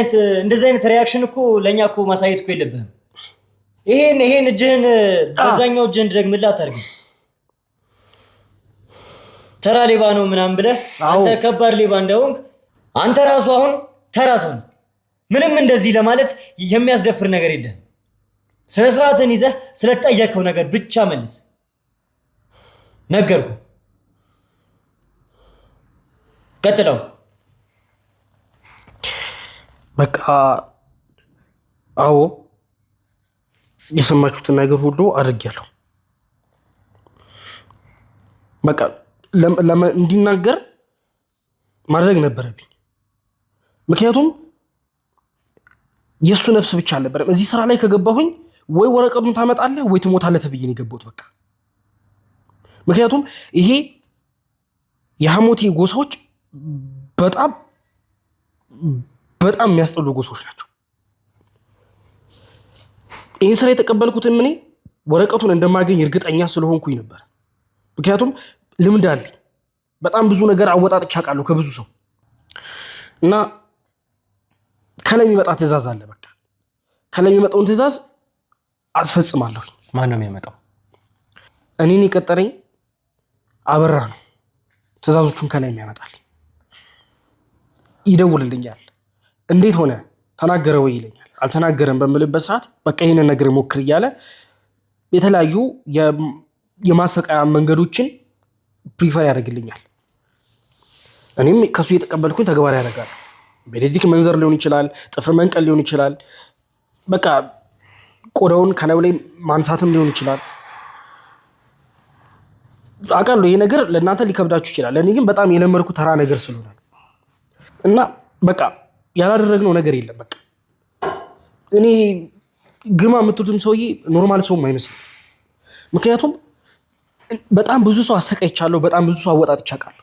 አይነት reaction እኮ ለእኛ እኮ ማሳየት እኮ የለብህም። ይሄን እጅህን በዛኛው እጅህን ደግምልህ አታርግም። ተራ ሌባ ነው ምናምን ብለህ አንተ ከባድ ሌባ እንደሆንክ አንተ ራሱ አሁን ተራ ሰው ነው። ምንም እንደዚህ ለማለት የሚያስደፍር ነገር የለህም። ስነ ስርዓትን ይዘህ ስለተጠየቅከው ነገር ብቻ መልስ። ነገርኩህ። ቀጥለው። በቃ አዎ፣ የሰማችሁትን ነገር ሁሉ አድርጌያለሁ። በቃ እንዲናገር ማድረግ ነበረብኝ። ምክንያቱም የእሱ ነፍስ ብቻ አልነበረም። እዚህ ስራ ላይ ከገባሁኝ ወይ ወረቀቱን ታመጣለህ ወይ ትሞታለህ ተብዬ ነው የገባሁት። በቃ ምክንያቱም ይሄ የሐሞቴ ጎሳዎች በጣም በጣም የሚያስጠሉ ጎሳዎች ናቸው። ይህን ስራ የተቀበልኩትም እኔ ወረቀቱን እንደማገኝ እርግጠኛ ስለሆንኩኝ ነበር። ምክንያቱም ልምድ አለኝ። በጣም ብዙ ነገር አወጣጥቼ አውቃለሁ ከብዙ ሰው እና ከላይ የሚመጣ ትዕዛዝ አለ። በቃ ከላይ የሚመጣውን ትዕዛዝ አስፈጽማለሁ። ማን ነው የሚያመጣው? እኔን የቀጠረኝ አበራ ነው። ትዕዛዞቹን ከላይ የሚያመጣል። ይደውልልኛል። እንዴት ሆነ ተናገረ ወይ ይለኛል። አልተናገረም በምልበት ሰዓት በቃ ይህንን ነገር ሞክር እያለ የተለያዩ የማሰቃያ መንገዶችን prefer ያደርግልኛል። እኔም ከሱ እየተቀበልኩኝ ተግባር ያደርጋል። በኤሌክትሪክ መንዘር ሊሆን ይችላል፣ ጥፍር መንቀል ሊሆን ይችላል፣ በቃ ቆዳውን ከላዩ ላይ ማንሳትም ሊሆን ይችላል። አውቃለሁ ይሄ ነገር ለእናንተ ሊከብዳችሁ ይችላል። ለእኔ ግን በጣም የለመድኩ ተራ ነገር ስለሆነ እና በቃ ያላደረግነው ነገር የለም። በቃ እኔ ግርማ የምትሉትም ሰውዬ normal ሰውም አይመስልም። ምክንያቱም በጣም ብዙ ሰው አሰቃይቻለሁ፣ በጣም ብዙ ሰው አወጣጥቻለሁ።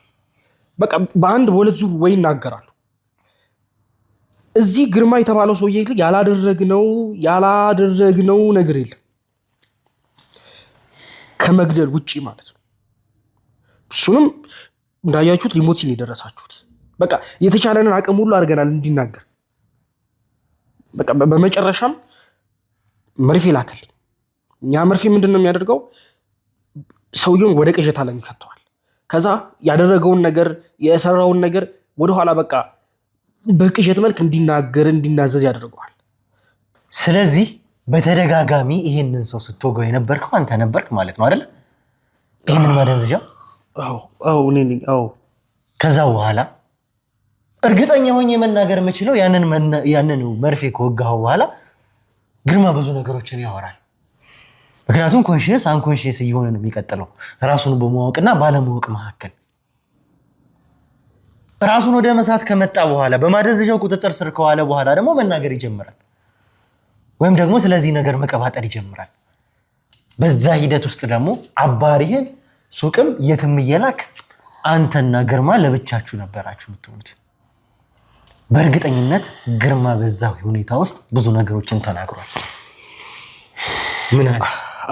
በቃ በአንድ በሁለት ዙር ወይ ይናገራሉ። እዚህ ግርማ የተባለው ሰውዬ ግን ያላደረግነው ነገር የለም ከመግደል ውጪ ማለት ነው። እሱንም እንዳያችሁት ሊሞት ሲል የደረሳችሁት። በቃ የተቻለንን አቅም ሁሉ አድርገናል እንዲናገር። በቃ በመጨረሻም መርፌ ላከልኝ። ያ መርፌ ምንድን ነው የሚያደርገው? ሰውየውን ወደ ቅዠት ዓለም ይከተዋል። ከዛ ያደረገውን ነገር የሰራውን ነገር ወደኋላ በቃ በቅዠት መልክ እንዲናገር እንዲናዘዝ ያደርገዋል። ስለዚህ በተደጋጋሚ ይሄንን ሰው ስትወጋው የነበርከው አንተ ነበርክ ማለት ነው አይደል? ይሄንን ማደንዘዣ። አዎ አዎ፣ እኔ ነኝ። አዎ። ከዛ በኋላ እርግጠኛ ሆኜ መናገር የምችለው ያንን መርፌ ከወጋኸው በኋላ ግርማ ብዙ ነገሮችን ያወራል። ምክንያቱም conscious unconscious እየሆነ ነው የሚቀጥለው፣ ራሱን በማወቅና ባለማወቅ መካከል። ራሱን ወደ መሳት ከመጣ በኋላ፣ በማደንዘዣው ቁጥጥር ስር ከዋለ በኋላ ደግሞ መናገር ይጀምራል፣ ወይም ደግሞ ስለዚህ ነገር መቀባጠር ይጀምራል። በዛ ሂደት ውስጥ ደግሞ አባሪህን ሱቅም የትም እየላክ አንተና ግርማ ለብቻችሁ ነበራችሁ የምትሆኑት። በእርግጠኝነት ግርማ በዛ ሁኔታ ውስጥ ብዙ ነገሮችን ተናግሯል። ምን አለ?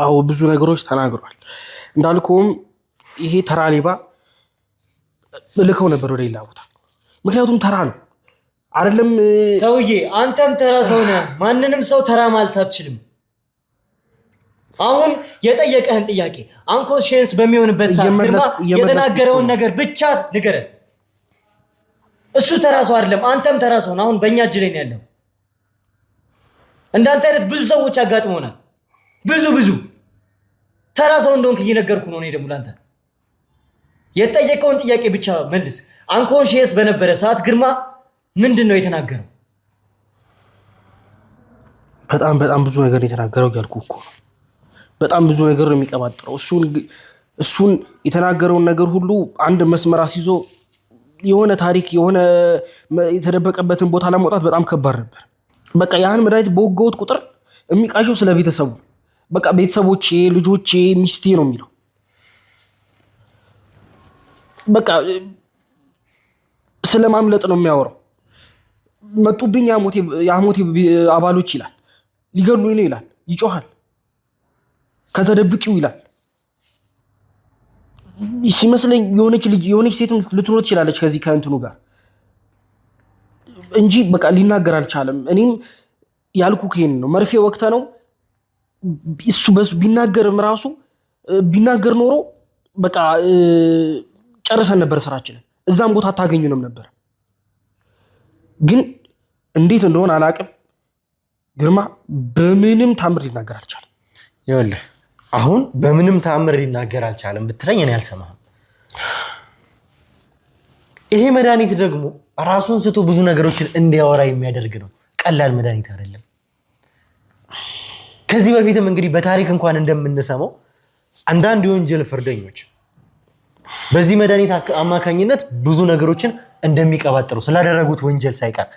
አዎ፣ ብዙ ነገሮች ተናግሯል። እንዳልኩም ይሄ ተራ ሌባ እልከው ነበር ወደ ሌላ ቦታ። ምክንያቱም ተራ ነው አይደለም። ሰውዬ፣ አንተም ተራ ሰው ነህ። ማንንም ሰው ተራ ማለት አትችልም። አሁን የጠየቀህን ጥያቄ unconscious በሚሆንበት ሰዓት ግርማ እየመለስኩ የተናገረውን እኮ ነው። ነገር ብቻ ንገረን። እሱ ተራ ሰው አይደለም፣ አንተም ተራ ሰው ነህ። አሁን በእኛ እጅ ላይ ነው ያለው። እንዳንተ አይነት ብዙ ሰዎች አጋጥመውናል። ብዙ ብዙ ተራ ሰው እንደሆንክ እየነገርኩ ነው። እኔ ደግሞ ለአንተ የጠየቀውን ጥያቄ ብቻ መልስ። Unconscious በነበረ ሰዓት ግርማ ምንድን ነው የተናገረው? በጣም በጣም ብዙ ነገር ነው የተናገረው እያልኩ እኮ ነው። በጣም ብዙ ነገር ነው የሚቀባጥረው። እሱን የተናገረውን ነገር ሁሉ አንድ መስመር አስይዞ የሆነ ታሪክ የሆነ የተደበቀበትን ቦታ ለማውጣት በጣም ከባድ ነበር። በቃ ያን መድኃኒት በወጋሁት ቁጥር የሚቃዠው ስለ ቤተሰቡ፣ በቃ ቤተሰቦቼ፣ ልጆቼ፣ ሚስቴ ነው የሚለው። በቃ ስለ ማምለጥ ነው የሚያወራው። መጡብኝ የአሞቴ አባሎች ይላል፣ ሊገሉኝ ነው ይላል፣ ይጮሃል። ከዛ ደብቂው ይላል። ሲመስለኝ የሆነች ልጅ የሆነች ሴትም ልትኖር ትችላለች ከዚህ ከእንትኑ ጋር እንጂ በቃ ሊናገር አልቻለም። እኔም ያልኩህ ይሄን ነው። መርፌ ወቅተ ነው እሱ በሱ ቢናገርም ራሱ ቢናገር ኖሮ በቃ ጨርሰን ነበር ስራችንን። እዛም ቦታ አታገኙንም ነበር። ግን እንዴት እንደሆነ አላቅም። ግርማ በምንም ታምር ሊናገር አልቻለም። ይኸውልህ፣ አሁን በምንም ተአምር ሊናገር አልቻለም ብትለኝ እኔ አልሰማህም። ይሄ መድኃኒት ደግሞ ራሱን ስቶ ብዙ ነገሮችን እንዲያወራ የሚያደርግ ነው። ቀላል መድኃኒት አይደለም። ከዚህ በፊትም እንግዲህ በታሪክ እንኳን እንደምንሰማው አንዳንድ የወንጀል ፍርደኞች በዚህ መድኃኒት አማካኝነት ብዙ ነገሮችን እንደሚቀባጥሩ፣ ስላደረጉት ወንጀል ሳይቀር፣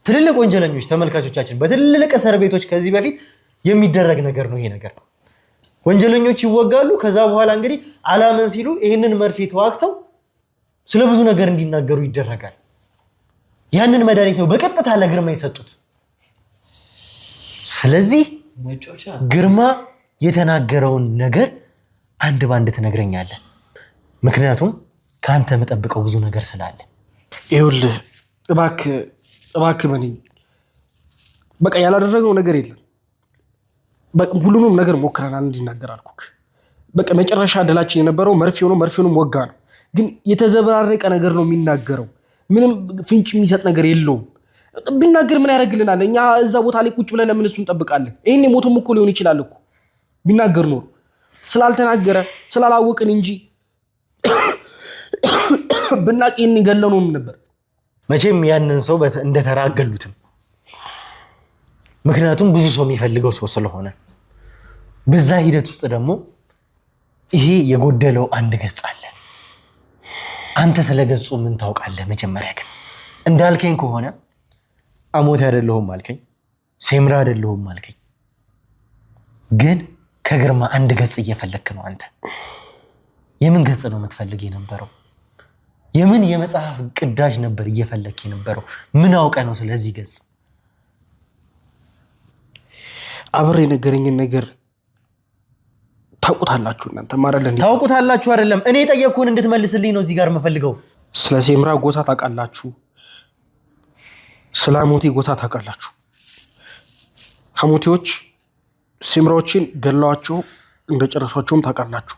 ትልልቅ ወንጀለኞች፣ ተመልካቾቻችን፣ በትልልቅ እስር ቤቶች ከዚህ በፊት የሚደረግ ነገር ነው ይሄ ነገር። ወንጀለኞች ይወጋሉ። ከዛ በኋላ እንግዲህ አላመን ሲሉ ይህንን መርፌ ተዋግተው ስለ ብዙ ነገር እንዲናገሩ ይደረጋል። ያንን መድኃኒት ነው በቀጥታ ለግርማ የሰጡት። ስለዚህ መጫወቻ። ግርማ የተናገረውን ነገር አንድ ባንድ ትነግረኛለህ። ምክንያቱም ከአንተ የምጠብቀው ብዙ ነገር ስላለ። ይኸውልህ፣ እባክህ እባክህ በኔ፣ በቃ ያላደረግነው ነገር የለም። በቃ ሁሉንም ነገር ሞክረናል እንዲናገር አልኩህ። በቃ መጨረሻ ድላችን የነበረው መርፌው ነው። መርፌውንም ወጋ ነው። ግን የተዘበራረቀ ነገር ነው የሚናገረው። ምንም ፍንጭ የሚሰጥ ነገር የለውም። ቢናገር ምን ያደርግልናል? እኛ እዛ ቦታ ላይ ቁጭ ብለን ለምን እሱ እንጠብቃለን? ይህን ሞቶም እኮ ሊሆን ይችላል እኮ ቢናገር ኖሮ። ስላልተናገረ ስላላወቅን እንጂ ብናቅ ይህን ገለነውም ነበር። መቼም ያንን ሰው እንደተራ አገሉትም። ምክንያቱም ብዙ ሰው የሚፈልገው ሰው ስለሆነ። በዛ ሂደት ውስጥ ደግሞ ይሄ የጎደለው አንድ ገጽ አለ። አንተ ስለ ገጹ ምን ታውቃለህ? መጀመሪያ ግን እንዳልከኝ ከሆነ አሞቴ አይደለሁም አልከኝ፣ ሴምራ አይደለሁም አልከኝ። ግን ከግርማ አንድ ገጽ እየፈለግክ ነው አንተ። የምን ገጽ ነው የምትፈልግ የነበረው? የምን የመጽሐፍ ቅዳጅ ነበር እየፈለግክ የነበረው? ምን አውቀ ነው ስለዚህ ገጽ? አብሬ የነገረኝን ነገር ታውቁታላችሁ እናንተ አይደለ እንዴ? ታውቁታላችሁ አይደለም? እኔ የጠየቅኩህን እንድትመልስልኝ ነው እዚህ ጋር የምፈልገው። ስለ ሴምራ ጎሳ ታውቃላችሁ፣ ስለ ሐሞቴ ጎሳ ታውቃላችሁ። ሐሞቴዎች ሴምራዎችን ገለዋቸው እንደጨረሷቸውም ታውቃላችሁ።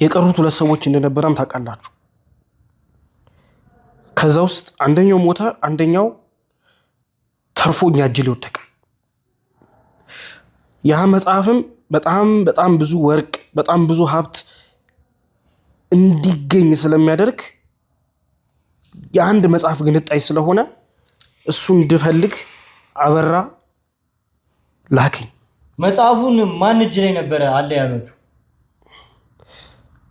የቀሩት ሁለት ሰዎች እንደነበረም ታውቃላችሁ። ከዛ ውስጥ አንደኛው ሞተ፣ አንደኛው ተርፎ እኛ እጅ ላይ ወደቀ። ያ መጽሐፍም በጣም በጣም ብዙ ወርቅ፣ በጣም ብዙ ሀብት እንዲገኝ ስለሚያደርግ የአንድ መጽሐፍ ግንጣይ ስለሆነ እሱ እንድፈልግ አበራ ላከኝ። መጽሐፉን ማን እጅ ላይ ነበረ አለ ያሏችሁ?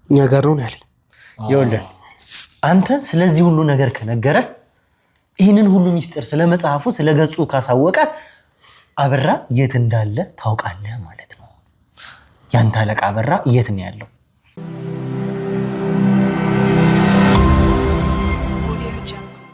እኛ ጋር ነው ያለኝ። ይኸውልህ አንተን ስለዚህ ሁሉ ነገር ከነገረ፣ ይህንን ሁሉ ሚስጥር ስለ መጽሐፉ ስለ ገጹ ካሳወቀ አበራ የት እንዳለ ታውቃለህ ማለት ነው። ያንተ አለቃ አበራ የት ነው ያለው?